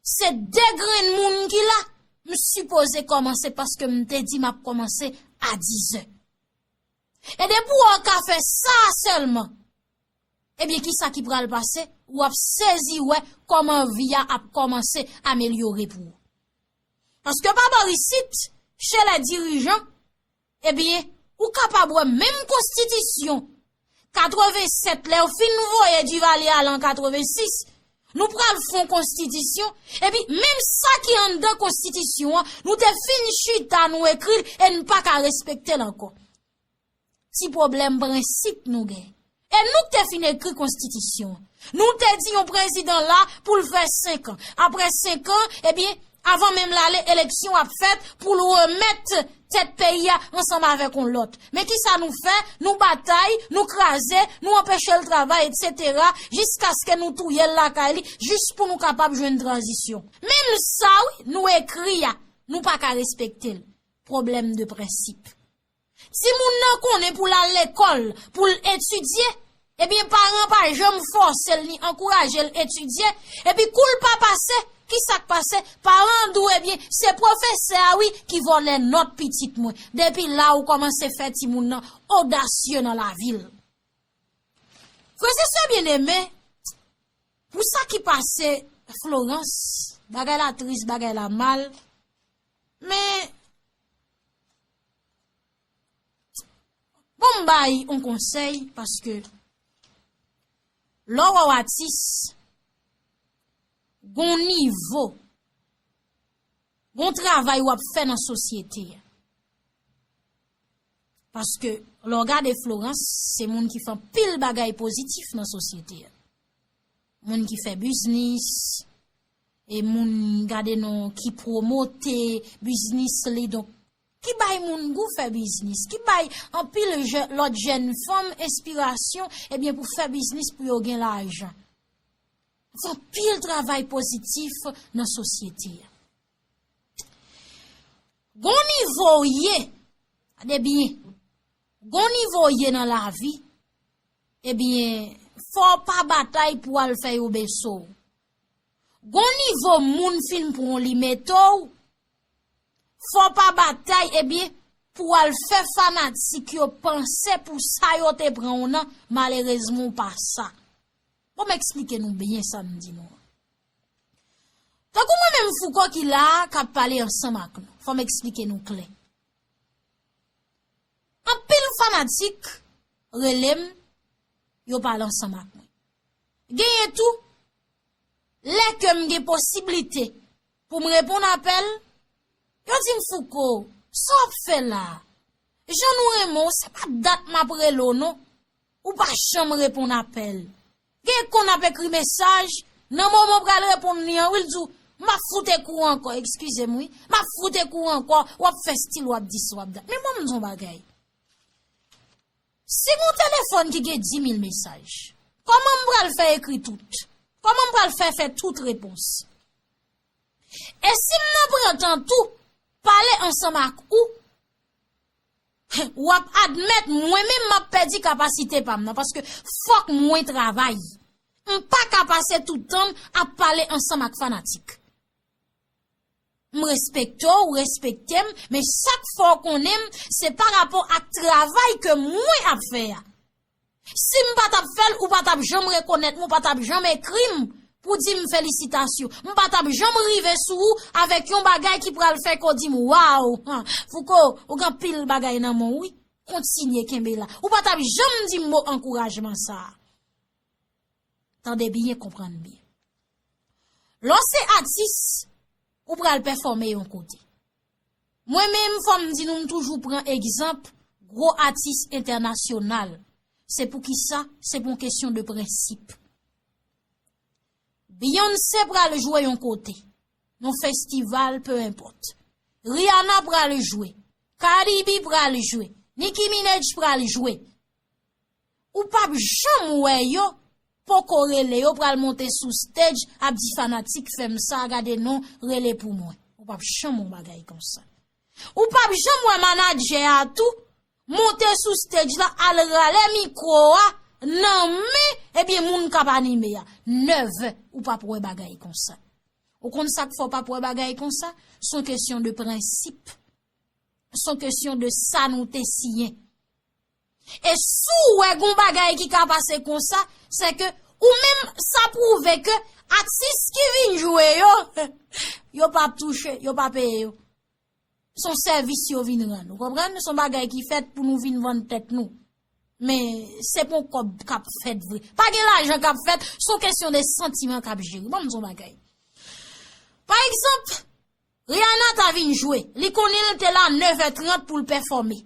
Se de grenn moun ki la, m sipoze kòmanse paske m te di m ap kòmanse a dizè. E depi w ka fè sa sèlman, ebyen, kisa ki pral pase? W ap sezi wè kòman vi a ap kòmanse amelyore pou ou. Paske pa bò isit, chez les dirigeants, ebyen, ou kapab wè menm konstitisyon katrevennsèt, lè yo fin voye Duvalier ale an katrevensis, nou pral fè yon konstitisyon, epi menm sa ki anndan konstitisyon an, nou te fin chita, nou ekri l, e n pa ka respekte l ankò. Ti pwoblèm prensip nou gen. E nou k te fin ekri konstitisyon an. Nou te di yon prezidan la pou l fè senk an. Apre senk an, ebyen, avan menm l ale, eleksyon ap fèt pou l remèt tèt peyi a ansanm avèk yon lòt. Men kisa nou fè? Nou batay, nou kraze, nou anpeche l travay, etsetera, jiskaske nou touye l lakay li, jis pou nou kapab jwenn tranzisyon. Menm sa, wi, nou ekri a, nou pa ka respekte l. Pwoblèm de prensip. Timoun nan konnen pou l al lekòl, pou l etidye, ebyen, paran pa janm fòse l ni ankouraje l etidye, epi kou l pa pase, kisa k pase? Paran an di w, ebyen, se pwofesè a, wi, ki vòlè nòt pitit mwen. Depi la, ou kòmanse fè timoun nan odasye nan lavi l. Frè e sè byeneme, pou sa ki pase Florence, bagay la tris, bagay la mal, men bon, m bay yon konsèy, paske lè w wè w atis, gon nivo, gon travay w ap fè nan sosyete a. Paske lè w gade Florence, se moun ki fè anpil bagay pozitif nan sosyete a. Moun ki fè biznis, e moun gade non ki pwomote biznis li, donk ki bay moun gou fè biznis, ki bay anpil jè-, lòt jèn fanm enspirasyon, ebyen, pou fè biznis pou yo gen lajan. Fè anpil travay pozitif nan sosyete a. Gon nivo w ye, gade byen, gon nivo w ye nan lavi, ebyen, fò w pa batay pou w al fè yo bese w. Gon nivo moun fin pran w li mete w, fò w pa batay, ebyen, pou w al fè fanatik yo panse pou sa yo te pran w nan, malerezman w pa sa. Bon, m eksplike nou byen sa m di nou an. Tankou mwen menm Fouco ki la a, k ap pale ansanm ak nou. Fò m eksplike nou klè. Anpil fanatik rele m, yo pale ansanm ak mwen. Genyen tou, lè ke m gen posiblite pou m reponn apèl, yo di m, "Fouco, sa w ap fè la a? Jan nou renmen w, se pa dat m ap rele w non. Ou pa janm reponn apèl." Gen konn ap ekri mesaj, nan moman w pral reponn li an, wi, l di w, "M ap foute kou ankò, eskize m, wi. M ap foute kou ankò," w ap fè stil, w ap di sa, w ap dat. Men mwen, m di yon bagay. Si gon telefòn ki gen dimil mesaj, kòman m pral fè ekri tout? Kòman m pral fè fè tout repons? E si m nan pran tan tou pale ansanm ak ou, w ap admèt mwen menm m ap pèdi kapasite pa m nan, paske fòk mwen travay. M pa ka pase tout tan m ap pale ansanm ak fanatik. M respekte w, ou respekte m, men sa k fè w konnen m, se pa rapò ak travay ke mwen ap fè a. Si m pa t ap fè l, ou pa t ap janm rekonèt mwen, ou pa t ap janm ekri m pou di m felisitasyon. M pa t ap janm rive sou ou avèk yon bagay ki pral fè ke w di m, "Waw, han, Fouco, ou gen anpil bagay nan men w, wi. Kontinye kenbe la." Ou pa t ap janm di m mo ankourajman sa a. Tande byen, konprann byen. Lè w se atis, ou pral pèfòme yon kote. Mwen menm, fò m di nou, m toujou pran egzanp gwo atis entènasyonal. Se poukisa? Se pou yon kesyon de prensip. Beyoncé pral jwe yon kote, yon festival, peu importe. Rihanna pral jwe, Cardi B pral jwe, Nicki Minaj pral jwe. Ou p ap janm wè yo poko rele, yo pral monte sou stage, ap di fanatik fè m sa, gade non, rele pou mwen. Ou p ap janm wè yon bagay konsa. Ou p ap janm wè manadjè a tou monte sou stage la, al rale mikwo a nan men, ebyen, moun k ap anime a. Never, ou p ap wè bagay konsa. Ou konn sa k fè w p ap wè bagay konsa? Se yon kesyon de prensip. Se yon kesyon de sa nou te siyen. E si w wè gon bagay ki ka pase konsa, se ke ou menm, sa pwouve ke atis ki vin jwe yo, yo p ap touche, yo pa peye yo. Se yon sèvis yo vin rann, ou konprann? Se yon bagay ki fèt pou nou vin vann tèt nou. Men se pa yon kòb k ap fèt vre. Pa gen lajan k ap fèt, se yon kesyon de santiman k ap jere. Ban m di yon bagay. Pa egzanp, Rihanna ta vin jwe, li konnen l te la nev è trant pou l pèfòme.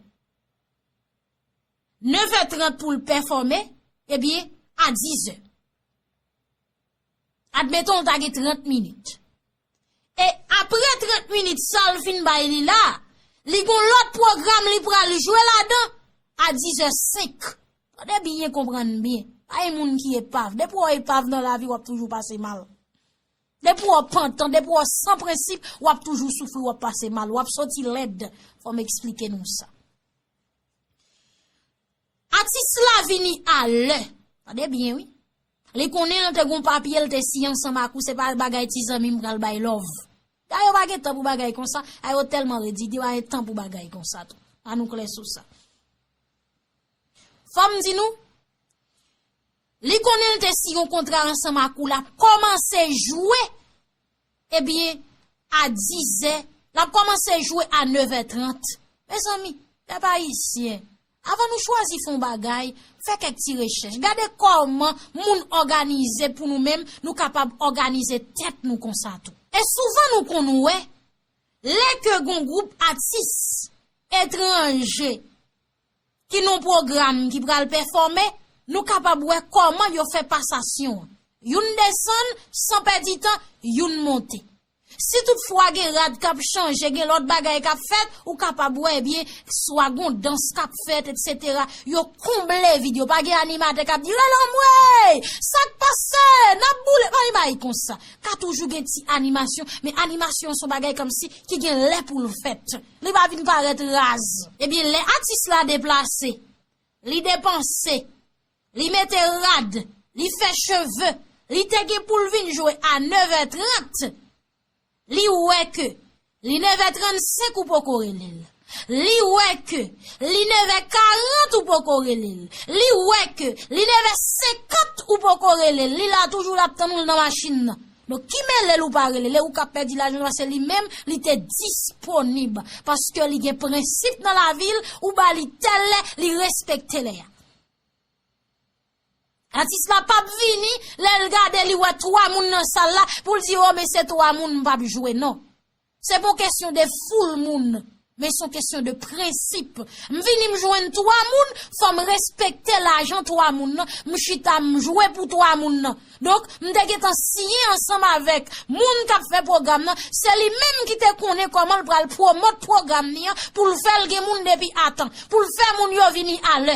Nev è trant pou l pèfòme, ebyen, a diz è. Admeton, l ta gen trant minit. E apre trant minit sa l fin bay li la, li gon lòt pwogram li pral jwe ladan a diz è senk. Tande byen, konprann byen. Pa gen moun ki epav. Depi w epav nan lavi, w ap toujou pase mal. Depi w pantan, depi w san prensip, w ap toujou soufri, w ap pase mal, w ap soti lèd. Fò m eksplike nou sa. Atis la vini a lè. Tande byen, wi. Li konnen l te gon papye, l te siyen ansanm ak ou, se pa bagay ti zanmi m pral bay love. Dayè, yo pa gen tan pou bagay konsa, a yo tèlman redi, yo pa gen tan pou bagay konsa tou. Ann nou klè sou sa. Fò m di nou, li konnen l te siyen yon kontra ansanm ak ou, l ap kòmanse jwe, ebyen, a diz è, l ap kòmanse jwe a nev è trant. Mezanmi, pèp ayisyen, avan nou chwazi fè yon bagay, fè kèk ti rechèch. Gade kòman moun òganize pou nou menm, nou kapab òganize tèt nou konsa tou. E souvan nou konn wè, lè ke gon gwoup atis etranje ki nan pwogram ki pral pèfòme, nou kapab wè kòman yo fè pasasyon an. Youn desann, san pèdi tan, youn monte. Si toutfwa gen rad k ap chanje, gen lòt bagay k ap fèt, ou kapab wè, ebyen, swa gon dans k ap fèt, etsetera. Yo konble vid yo. Pa gen animatè k ap di, "Rele m, wey! Sa k pase? N ap boule." Pa gen bagay konsa. Ka toujou gen ti animasyon, men animasyon an se yon bagay kòmsi ki gen lè pou l fèt. Li pa vin parèt raz. Ebyen, lè atis la deplase, li depanse, li mete rad, li fè cheve, li te gen pou l vin jwe a nev è trant, li wè ke li nev è trannsenk ou poko rele l. Li wè ke li nev è karant ou poko rele l. Li wè ke li nev è senkant ou poko rele l. Li la toujou, l ap tann ou nan machin nan. Donk, ki mele l ou pa rele l, e ou k ap pèdi lajan, paske li menm, li te disponib. Paske li gen prensip nan lavi l, ou ba li tèl lè, li respekte lè a. Atis la p ap vini, lè l gade li wè twa moun nan sal la, pou l di, "O, men se twa moun, m p ap jwe, non." Se pa yon kesyon de foul moun, men se yon kesyon de prensip. M vini, m jwenn twa moun, fò m respekte lajan twa moun nan, m chita, m jwe pou twa moun nan. Donk, m te gentan siyen ansanm avèk moun k ap fè pwogram nan, se li menm ki te konnen kòman l pral pwomòt pwogram li an, pou l fè l gen moun depi atan, pou l fè moun yo vini alè.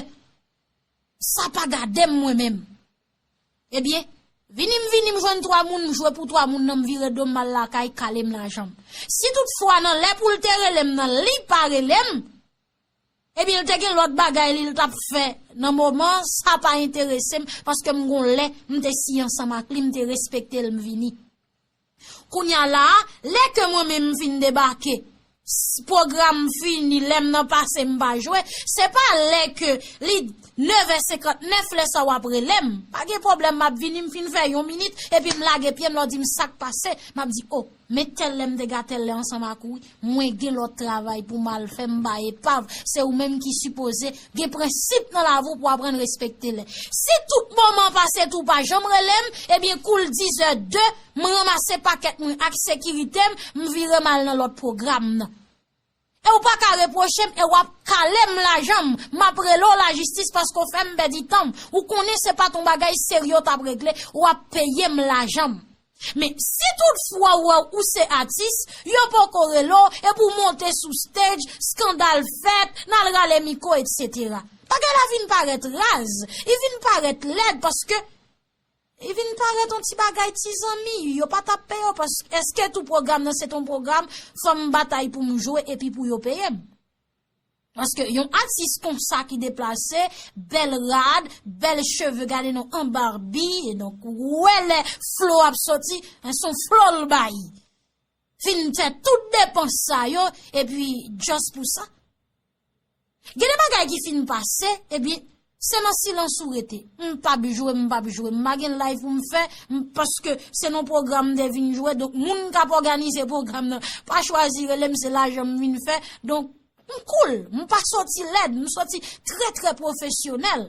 Sa pa gade m mwen menm. Ebyen, Vini m vini, m jwenn twa moun, m jwe pou twa moun nan, m vire do m, m al lakay, kale m lajan m. Si toutfwa nan lè pou l te rele m nan, li pa rele m, ebyen, l te gen lòt bagay li l t ap fè nan moman, sa pa enterese m, paske m gon lè, m te siyen ansanm ak li, m te respekte l, m vini. Kounye a la a, lè ke mwen menm m fin debake, s- pwogram fini, lè m nan pase m pa jwe, se pa lè ke li nevè senkantnèf, lè sa w ap rele m. Pa gen pwoblèm, m ap vini, m fin fè yon minit, epi m lage pye m, lè w di m sa k pase, m ap di, o, men tèl lè m te gatèl lè ansanm ak ou wi, mwen gen lòt travay pou m al fè, m bay epav, se ou menm ki sipoze gen prensip nan lavi w pou aprann respekte lè. Si tout moman pase tou pa janm rele m, ebyen kou l dizè de, m ranmase pakèt mwen ak sekirite m, m vire m al nan lòt pwogram nan. E w pa ka repwoche m, e w ap kale m lajan m, m ap rele w lajistis paske w fè m pèdi tan m. Ou konnen se pa t on bagay serye w t ap regle, w ap peye m lajan m. Men si toutfwa w wè ou se atis, yo poko rele w, epi w monte sou stage, skandal fèt, n al rale mikwo, etsetera. Bagay la vin parèt raz, li vin parèt lèd, paske li vin parèt on ti bagay ti zanmi, yo pa t ap peye w, paske èske tou pwogram nan se t on pwogram, fò m batay pou m jwe epi pou yo peye m? Paske yon atis konsa ki deplase, bèl rad, bèl cheve, gade non, an Barbie, e donk, ou wè lè Flo ap soti, en, se on Flo l bay. Fin fè tout depans sa yo, epi just pou sa. Gen de bagay ki fin pase, ebyen, se nan silans ou rete. M p ap jwe, m p ap jwe, m pa gen live pou m fè, m, paske se nan pwogram m te vin jwe, donk moun k ap òganize pwogram nan pa chwazi rele m, se lajan m vin fè, donk M cool, m pa soti lèd, m soti trè, trè pwofesyonèl.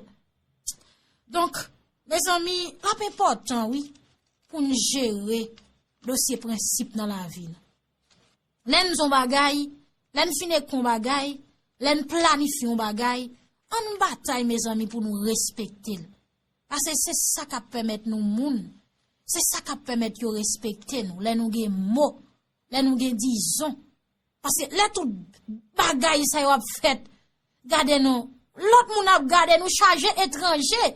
Donk, mezanmi, l ap enpòtan, wi, pou n jere dosye prensip nan lavi nou. Lè n di yon bagay, lè n fin ekri yon bagay, lè n planifye yon bagay, ann batay, mezanmi, pou nou respekte l. Paske se sa k ap pèmèt nou moun, se sa k ap pèmèt yo respekte nou, lè nou gen mo, lè nou gen dizon. Paske lè tout bagay sa yo ap fèt, gade nou, lòt moun ap gade nou chaje etranje.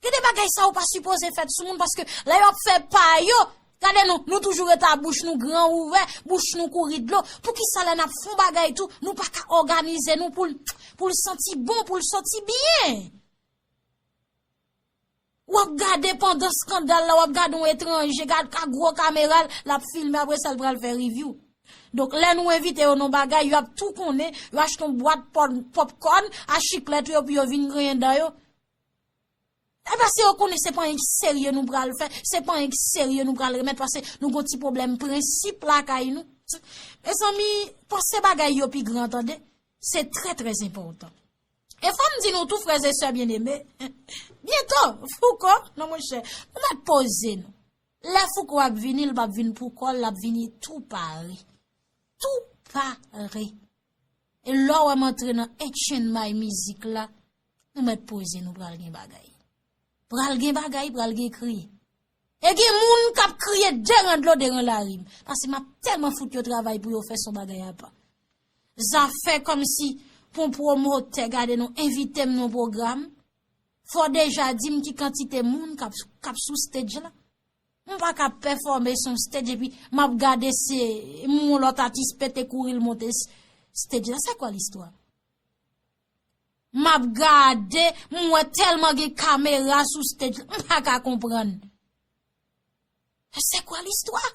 Gen de bagay sa yo pa sipoze fèt sou moun, paske lè yo ap fè pa yo, gade nou, nou toujou rete a bouch nou gran ouvè, bouch nou kouri dlo. Poukisa lè n ap fè yon bagay tou, nou pa ka òganize nou pou l, pou l santi bon, pou l santi byen? W ap gade pandan skandal la, w ap gade yon etranje, gad ka gwo kamera l, l ap filme, apre sa l pral fè review. Donk, lè nou envite yo nan bagay, yo ap tou konnen, yo achte yon bwat pòp- popcorn, a chiklèt yo, pou yo vin griyen dan yo. E paske yo konnen se pa anyen serye nou pral fè, se pa anyen serye nou pral remèt, paske nou gon ti pwoblèm prensip lakay nou. Mezanmi, panse bagay yo pi gran, tande. Se trè, trè enpòtan. E fò m di nou tou, frè e sè byeneme, byento, Fouco, non, monchè, nou mèt poze nou. Lè Fouco ap vini, l p ap vin pou kò l, l ap vini tou pare. Tou pare. E lè w wè m antre nan Ancient My Music la, nou mèt poze nou, pral gen bagay. Pral gen bagay, pral gen kriye. E gen moun k ap kriye deran dlo, deran larim. Paske m ap tèlman fout yo travay pou yo fè son bagay apa. Zafè kòmsi pou yon pwomotè gade nou envite m nan yon pwogram, fò w deja di m ki kantite moun k ap, k ap sou stage la. M pa ka pèfòme sou yon stage epi m ap gade se yon lòt atis pete kouri l monte s- stage la. C'est quoi l'histoire? M ap gade, m wè tèlman gen kamera sou stage la, m pa ka konprann. C'est quoi l'histoire?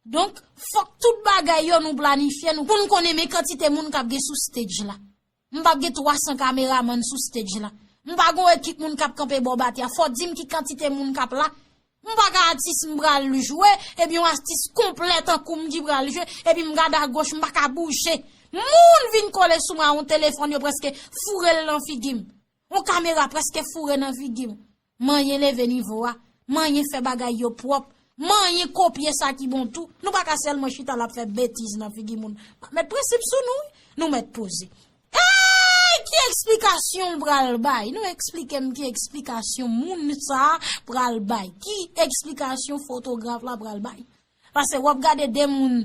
Donk, fòk tout bagay yo nou planifye nou pou n konnen men kantite moun k ap gen sou stage la. M p ap gen twa san kameramann sou stage la. M pa gon ekip moun k ap kanpe bò batè a. Fò di m ki kantite moun k ap la. M pa ka atis m pral jwe, epi yon atis konplè tankou m ki pral jwe, epi m gade agoch, m pa ka bouje. Moun vin kole sou mwen a yon telefòn, yo prèske foure l nan figi m. Yon kamera prèske foure nan figi m. Manyen leve nivo a, manyen fè bagay yo pwòp, manyen kopye sa ki bon tou. Nou pa ka sèlman chita l ap fè betiz nan figi moun. Mèt prensip sou nou, wi. Nou mèt poze. Ey, ki eksplikasyon m pral bay? Nou eksplike m ki eksplikasyon moun sa a pral bay. Ki eksplikasyon fotograf la pral bay? Paske w ap gade de moun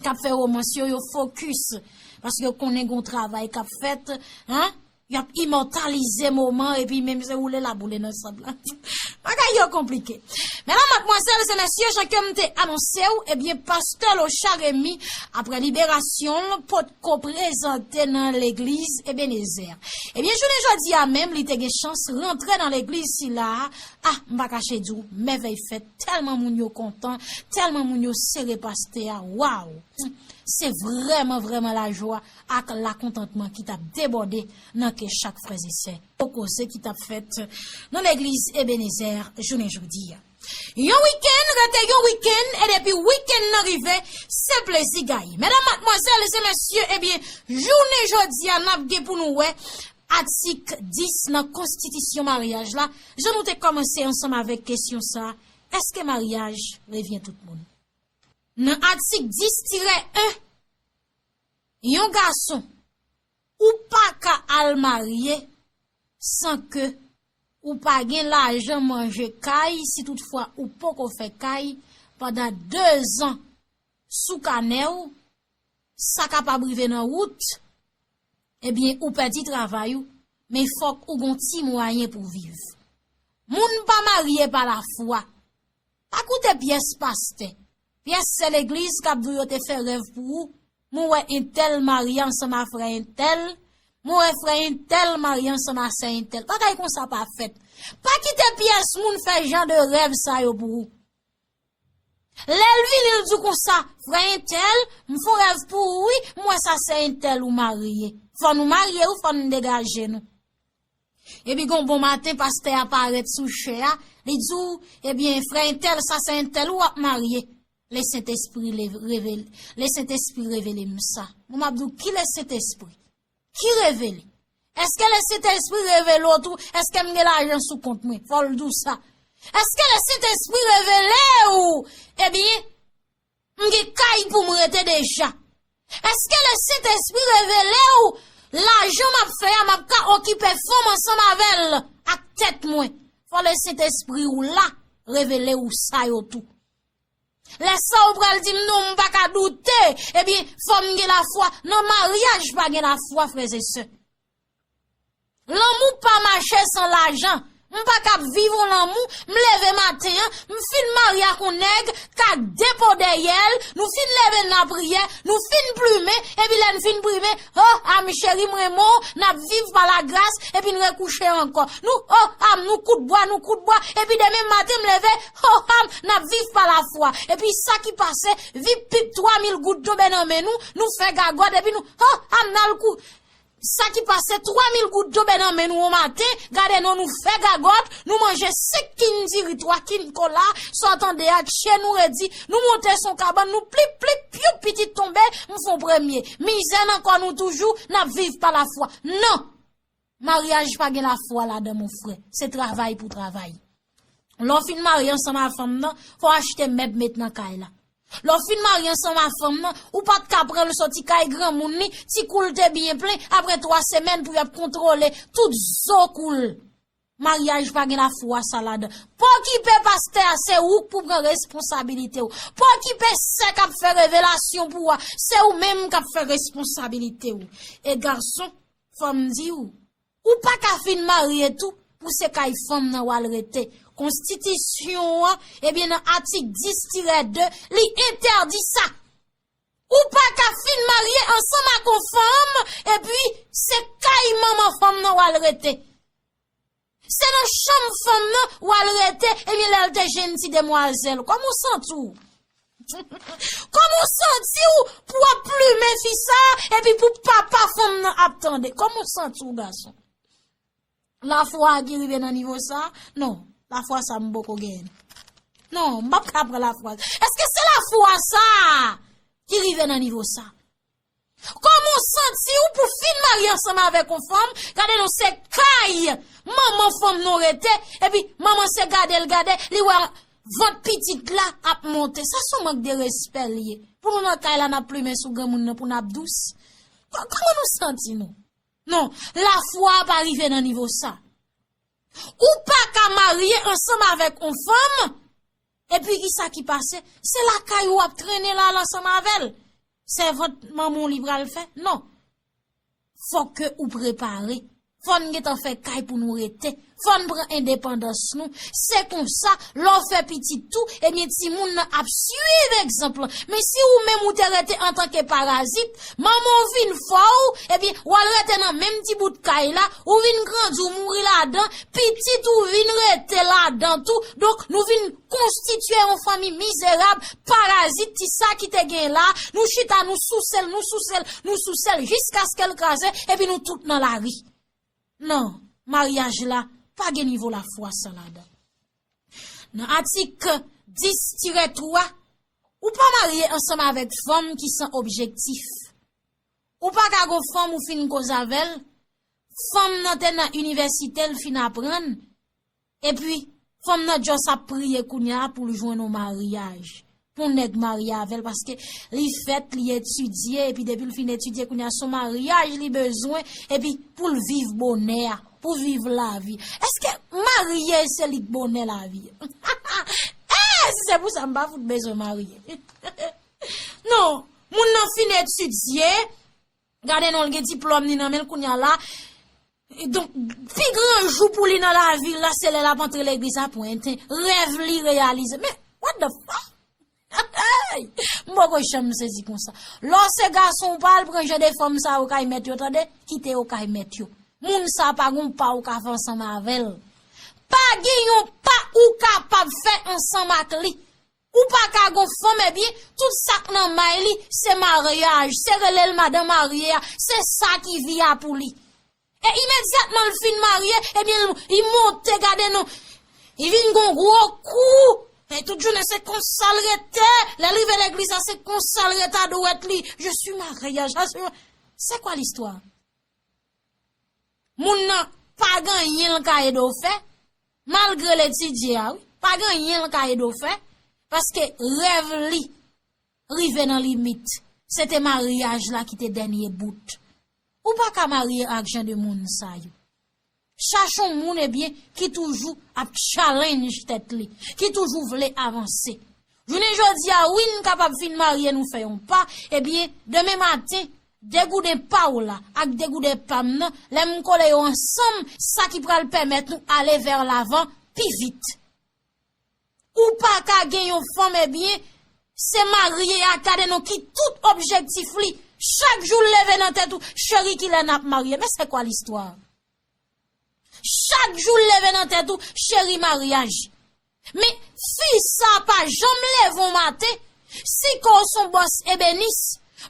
k ap fè womans yo, yo fokis. Paske yo konnen gon travay k ap fèt, en? Y ap imòtalize moman epi menm se woule l ap woule nan sab la. Bagay yo konplike. Medam, madmwazèl e mesye, jan ke m te anonse w, ebyen, pastè Locha Remy, apre liberasyon l, potko prezante nan legliz Ebenezer. Ebyen, jounen jodi a menm, li te gen chans rantre nan legliz sila a. Ah, m pa kache di w, mèvèy fèt, tèlman moun yo kontan, tèlman moun yo sere pastè a. Waw! Se vrèman, vrèman lajwa ak lakontantman ki t ap debòde nan kè chak frè e sè. Gwo koze ki t ap fèt nan legliz Ebenezer jounen jodi a. Yon wikenn rete yon wikenn, e depi wikenn nan rive, se plezi gaye. Medam, madmwazèl e mesye, ebyen, jounen jodi a, n ap gen pou nou wè atik dis nan konstitisyon maryaj la, jan nou te kòmanse ansanm avèk kesyon sa a, èske maryaj revyen tout moun? Nan atik dis tirè en, yon gason, ou pa ka al marye san ke ou pa gen lajan manje kay, si toutfwa ou poko fè kay pandan dezan sou kanè w, sa kapab rive nan wout, ebyen, ou pèdi travay ou, men fòk ou gon ti mwayen pou viv. Moun pa marye pa lafwa. Pa koute pyès pastè, pyès sè legliz k ap di w yo te fè rèv pou ou. Mwen wè entèl marye ansanm a frè entèl. Mwen wè frè entèl marye ansanm a sè entèl. Bagay konsa pa fèt. Pa kite pyès moun fè jan de rèv sa yo pou ou. Lè l vini, l di w konsa, frè entèl, m fè yon rèv pou ou wi, m wè sa sè entèl ou marye. Fò nou marye wi, fò n degaje nou. Epi gon bon maten, pastè a parèt sou chè a, li di w, ebyen, frè entèl, sa sè entèl ou ap marye. Lesentespri le-, revele, Lesentespri revele m sa. Mwen m ap di w, ki Lesentespri? Ki revele? Èske Lesentespri revele w tou? Èske m gen lajan sou kont mwen? Fò l di w sa. Èske Lesentespri revele w? Ebyen, m gen kay pou m rete deja. Èske Lesentespri revele w? Lajan m ap fè a, m ap ka okipe fanm ansanm avè l ak tèt mwen. Fò Lesentespri w la revele w sa yo tou. Lè sa ou pral di m non, m pa ka doute, ebyen, fò m gen lafwa. Nan maryaj pa gen lafwa, frè e sè. Lanmou pa mache san lajan. M pa ka ap viv yon lanmou, m leve maten an, m fin marye ak yon nèg k ak de po dèyè l, nou fin leve nan lapriyè, nou fin plimen, epi lè n fin plimen, oh, a m cheri, m renmen w, n ap viv pa lagras, epi n rekouche ankò. Nou, oh, a m, nou kout bwa, nou kout bwa, epi demen maten m leve, oh, a m, n ap viv pa lafwa. Epi sa ki pase, vip pip twa mil goud tonbe nan men nou, nou fè gagòt, epi nou, oh, a m, n al kou-, Sa ki pase, twa mil goud tonbe nan men nou yon maten, gade non, nou fè gagòt, nou manje senk kin diri, twa kin kola, sa w tande a, tchye nou redi, nou monte sou kabann, nou plip, plip, pyoup, pitit tonbe, m fon premye. Mizè nan kò nou toujou, n ap viv pa lafwa. Non! Maryaj pa gen lafwa ladan, mon frè. Se travay pou travay. Lè w fin marye ansanm a fanm nan, fò w achte mèb met nan kay la. Lè w fin marye ansanm a fanm nan, ou pa t ka pran l soti kay granmoun li, ti kou l te byen plen, apre twa semèn pou y ap kontwole tout zo kou l. Maryaj pa gen lafwa sa ladan. Pa okipe pastè a, se ou k pou pran responsabilite w. Pa okipe sè k ap fè revelasyon pou ou a, se ou menm k ap fè responsabilite w. E gason, fò m di w, ou pa ka fin marye tou pou se kay fanm nan w al rete. Konstitisyon an, ebyen, nan atik dis tirè de, li entèdi sa. Ou pa ka fin marye ansanm ak yon fanm, epi se kay manman fanm nan w al rete. Se nan chanm fanm nan w al rete, ebyen, lè l te jenn ti demwazèl. Kòman w santi w? Kòman w santi w pou w ap plimen fi sa, epi pou papa fanm nan ap tande? Kòman w santi w, gason? Lafwa a ki rive nan nivo sa? Non, lafwa sa m poko genyen. Non, m p ap ka pran lafwa. Èske se lafwa sa ki rive nan nivo sa? Kòman w santi w pou fin marye ansanm avèk yon fanm, gade non se kay manman fanm nan w rete, epi manman se gade l gade, li wè vant pitit la ap monte. Sa se yon mank de respè l ye. Pou nou nan kay la, n ap plimen sou granmoun nan pou n ap dous. Kò-, kòman nou santi nou? Non, lafwa a pa rive nan nivo sa. Ou pa ka marye ansanm avèk yon fanm, epi kisa ki pase? Se lakay ou w ap trennen la, l ansanm avè l. Sèvant manman w li pral fè? Non. Fòk ke ou prepare. Fò n gentan fè kay pou nou rete. Fò n pran endepandans nou. Se konsa, lè w fè pitit tou, ebyen, timoun nan ap swiv egzanp lan. Men si ou menm ou te rete antanke parazit, manman w vin fè w, ebyen, w al rete nan menm ti bout kay la, ou vin grandi, ou mouri ladan, pitit ou vin rete ladan tou. Donk, nou vin konstitye yon fanmi mizerab, parazit, ti sa ki te gen la, nou chita, nou souse l, nou souse l, nou souse l, jiskaske l kraze, epi nou tout nan lari. Non, maryaj la pa gen nivo lafwa sa ladan. Nan atik dis tirè twa, ou pa marye ansanm avèk fanm ki san objektif. Ou pa ka gon fanm ou fin koze avè l, fanm nan te nan inivèsite, l fin aprann, epi fanm nan just ap priye kounye a pou l jwenn yon maryaj. Pou nèg marye avè l, paske li fèt, li etidye, epi depi l fin etidye, kounye a se yon maryaj li bezwen, epi pou l viv bonè a, pou viv lavi. Èske marye se li k bonè lavi? Eh, si se pou sa, m pa fout bezwen marye. Non, moun nan fin etidye, gade non, l gen diplòm li nan men l kounye a la. Donk, pi gran jou pou li nan lavi l la, se lè l ap antre legliz a Pwenten. Rèv li reyalize. Men, what the fuck? Hey! M poko janm sezi konsa. Lè w se gason, ou pa al pran jan de fanm sa yo kay mèt yo, tande? Kite yo kay mèt yo. Moun sa pa gon pa ou ka fè ansanm avè l. Pa gen yon pa ou kapab fè ansanm ak li. Ou pa ka gon fanm, ebyen, tout sa k nan may li, se maryaj, se rele l madan marye a, se sa ki vi a pou li. E imedyatman l fin marye, ebyen, li monte, gade non, li vin gon gwo kou. E tout jounen se konsa l rete, lè l rive legliz la, se konsa l rete a dwèt li. Je suis mariage. Ah, c'est, c'est quoi l'histoire? Moun nan pa gen anyen l ka ede w fè, malgre l etidye a, wi. Pa gen anyen l ka ede w fè, paske rèv li rive nan limit. Se te maryaj la ki te dènye bout. Ou pa ka marye ak jan de moun sa yo. Chache yon moun, ebyen, ki toujou ap challenge tèt li, ki toujou vle avanse. Jounen jodi a, wi, n kapab fin marye, nou fè yon pa, ebyen, demen maten, degouden pa w la ak degouden pa m nan, lè m kole yo ansanm, sa ki pral pèmèt nou ale vè lavan pi vit. Ou pa ka gen yon fanm, ebyen, se marye a, gade non, ki tout objektif li. Chak jou l leve nan tèt ou, cheri, kilè n ap marye? Men se kwa listwa? Chak jou l leve nan tèt ou, cheri, maryaj. Men fi sa pa janm leve yon maten, si ke w se yon bòs ebenis,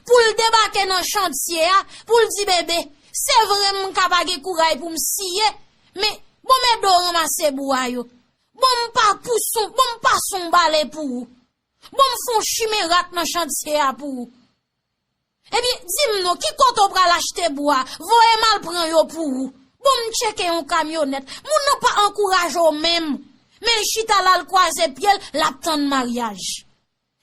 pou l debake nan chantye a, pou l di, bebe, se vre m ka pa gen kouray pou m siye, men bon m ede w ranmase bwa yo. Bon m pa pous on, bon m pase on bale pou ou. Bon m fè on chimen rat nan chantye a pou ou. Ebyen, di m non, ki kote w pral achte bwa? Voye m al pran yo pou ou. Bon m tcheke yon kamyonèt. Moun nan pa ankouraje w menm. Men l chita la, l kwaze pye l, l ap tann maryaj.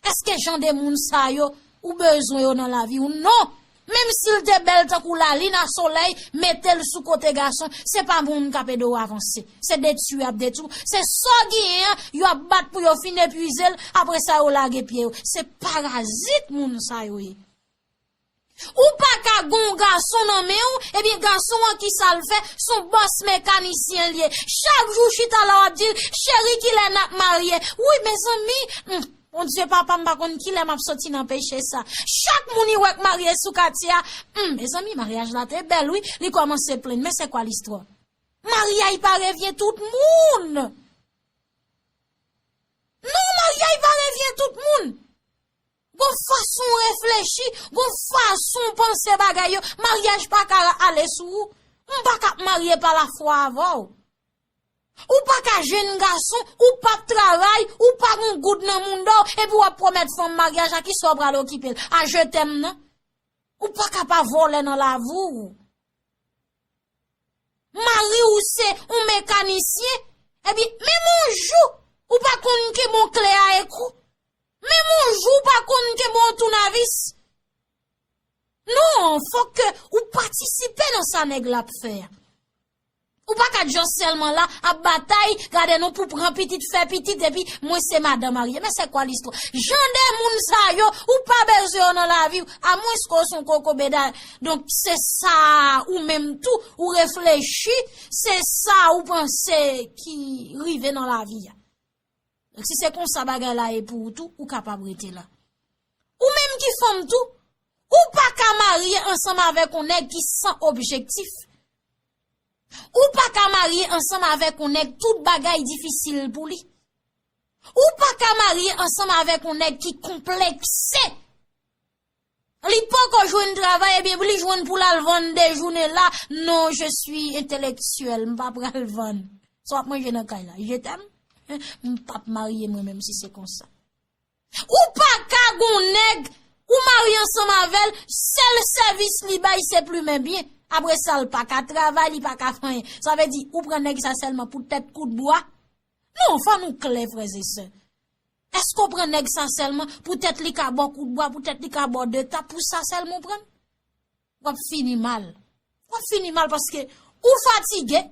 Èske jan de moun sa yo, ou bezwen yo nan lavi w? Non. Menm si l te bèl tankou lalin a solèy, mete l sou kote gason, se pa moun k ap ede w avanse. Se detwi y ap detwi w. Se sa w genyen an, yo ap bat pou yo fin epuize l, apre sa yo lage pye yo. Se parazit moun sa yo ye. Ou pa ka gen yon gason nan men w, ebyen gason an ki sa l fè, se yon bòs mekanisyen l ye. Chak jou chita la w ap di l, cheri, kilè n ap marye? Wi, mezanmi, hmm, Bondye papa, m pa konn kilè m ap soti nan peche sa. Chak moun li wè k marye sou katye a, hmm, mezanmi, maryaj la te bèl, wi. Li kòmanse plenn, men se kwa listwa? Maryaj pa revyen tout moun. Non, maryaj pa revyen tout moun. Gon fason w reflechi, gon fason w panse bagay yo. Maryaj pa ka ale sou ou. M pa ka ap marye pa lafwa avè w. Ou pa ka jwenn gason, ou p ap travay, ou pa gon goud nan mounda w, epi w ap pwomèt fanm maryaj a, kisa w pral okipe l? A je t'aime nan? Ou pa ka pa vòlè nan lavi w. Mari w se yon mekanisyen, epi menm yon jou, ou pa konn kenbe yon kle a ekou. Menm yon jou, ou pa konn kenbe yon tounavis. Non, fòk ke ou patisipe nan sa nèg la ap fè a. Ou pa ka just sèlman la ap batay, gade nou pou pran pitit, fè pitit, epi mwen se madan marye. Men se kwa listwa? Jan de moun sa yo, ou pa bezwen yo nan lavi w, amwens ke w se yon koko beda. Donk, se sa ou menm tou, ou reflechi, se sa ou panse ki rive nan lavi a. Donk, si se konsa bagay la ye pou ou tou, ou kapab rete la. Ou menm ki fanm tou, ou pa ka marye ansanm avèk yon nèg ki san objektif. Ou pa ka marye ansanm avèk yon nèg tout bagay difisil pou li. Ou pa ka marye ansanm avèk yon nèg ki konplekse. Li poko jwenn travay, ebyen, li jwenn pou l al vann de jounen la. Non, je suis intellectuel, m pa pral vann. Sa w ap manje nan kay la, je t'aime. M p ap marye mwen menm si se konsa. Ou pa ka gon nèg, ou marye ansanm avè l, sèl sèvis li bay se plimen byen. Apre sa, l pa ka travay, li pa ka fè anyen. Sa vle di, ou pran nèg sa sèlman poutèt kout bwa? Non, fò nou klè, frè e sè. Èske w pran nèg sa sèlman poutèt li ka ba w kout bwa, poutèt li ka ba w de tap, pou sa sèlman w pran l? W ap fini mal. W ap fini mal paske ou fatige.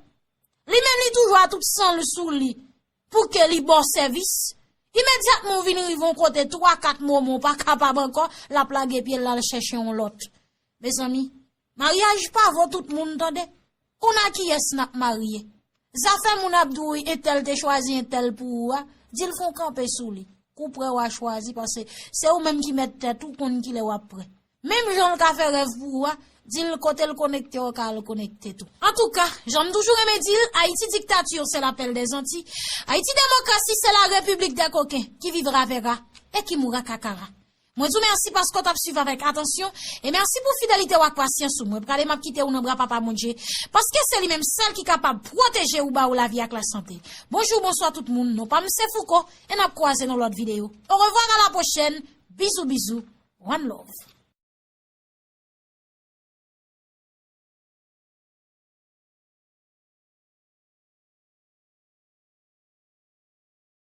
Li menm li toujou a tout san l sou li pou ke li ba w sèvis. Imedyatman w vin rive yon kote, twa, kat moman w pa kapab ankò, l ap lage pye l al chèche yon lòt. Mezanmi, maryaj pa vo tout moun tande. Konn a kiyès n ap marye. Zafè moun ap di w entèl te chwazi entèl pou ou a, di l fè w kanpe sou li. Kou prè w a chwazi, paske se ou menm ki mèt tèt ou, konn kilè w ap prè. Menm jan l ka fè rèv pou ou a, di l kote l konekte, w ka al konekte tou. Antouka, jan m toujou renmen di l, Ayiti diktati, se lapèl dè zanti. Ayiti demokrasi, se la repiblik dè koken, ki vivra vèra e ki moura kakara. Mwen di w mèsi paske w t ap swiv avèk atansyon, e mèsi pou fidelite w ak pasyans ou. Mwen prale, m ap kite w nan bra Papa Bondye, paske se li menm sèl ki kapab pwoteje ou, ba ou lavi ak lasante. Bonjou, bonswa tout moun, non pa m se Fouco, e n ap kwaze nan lòt videyo. Orevwa, a la pwochèn, bizou bizou, one love.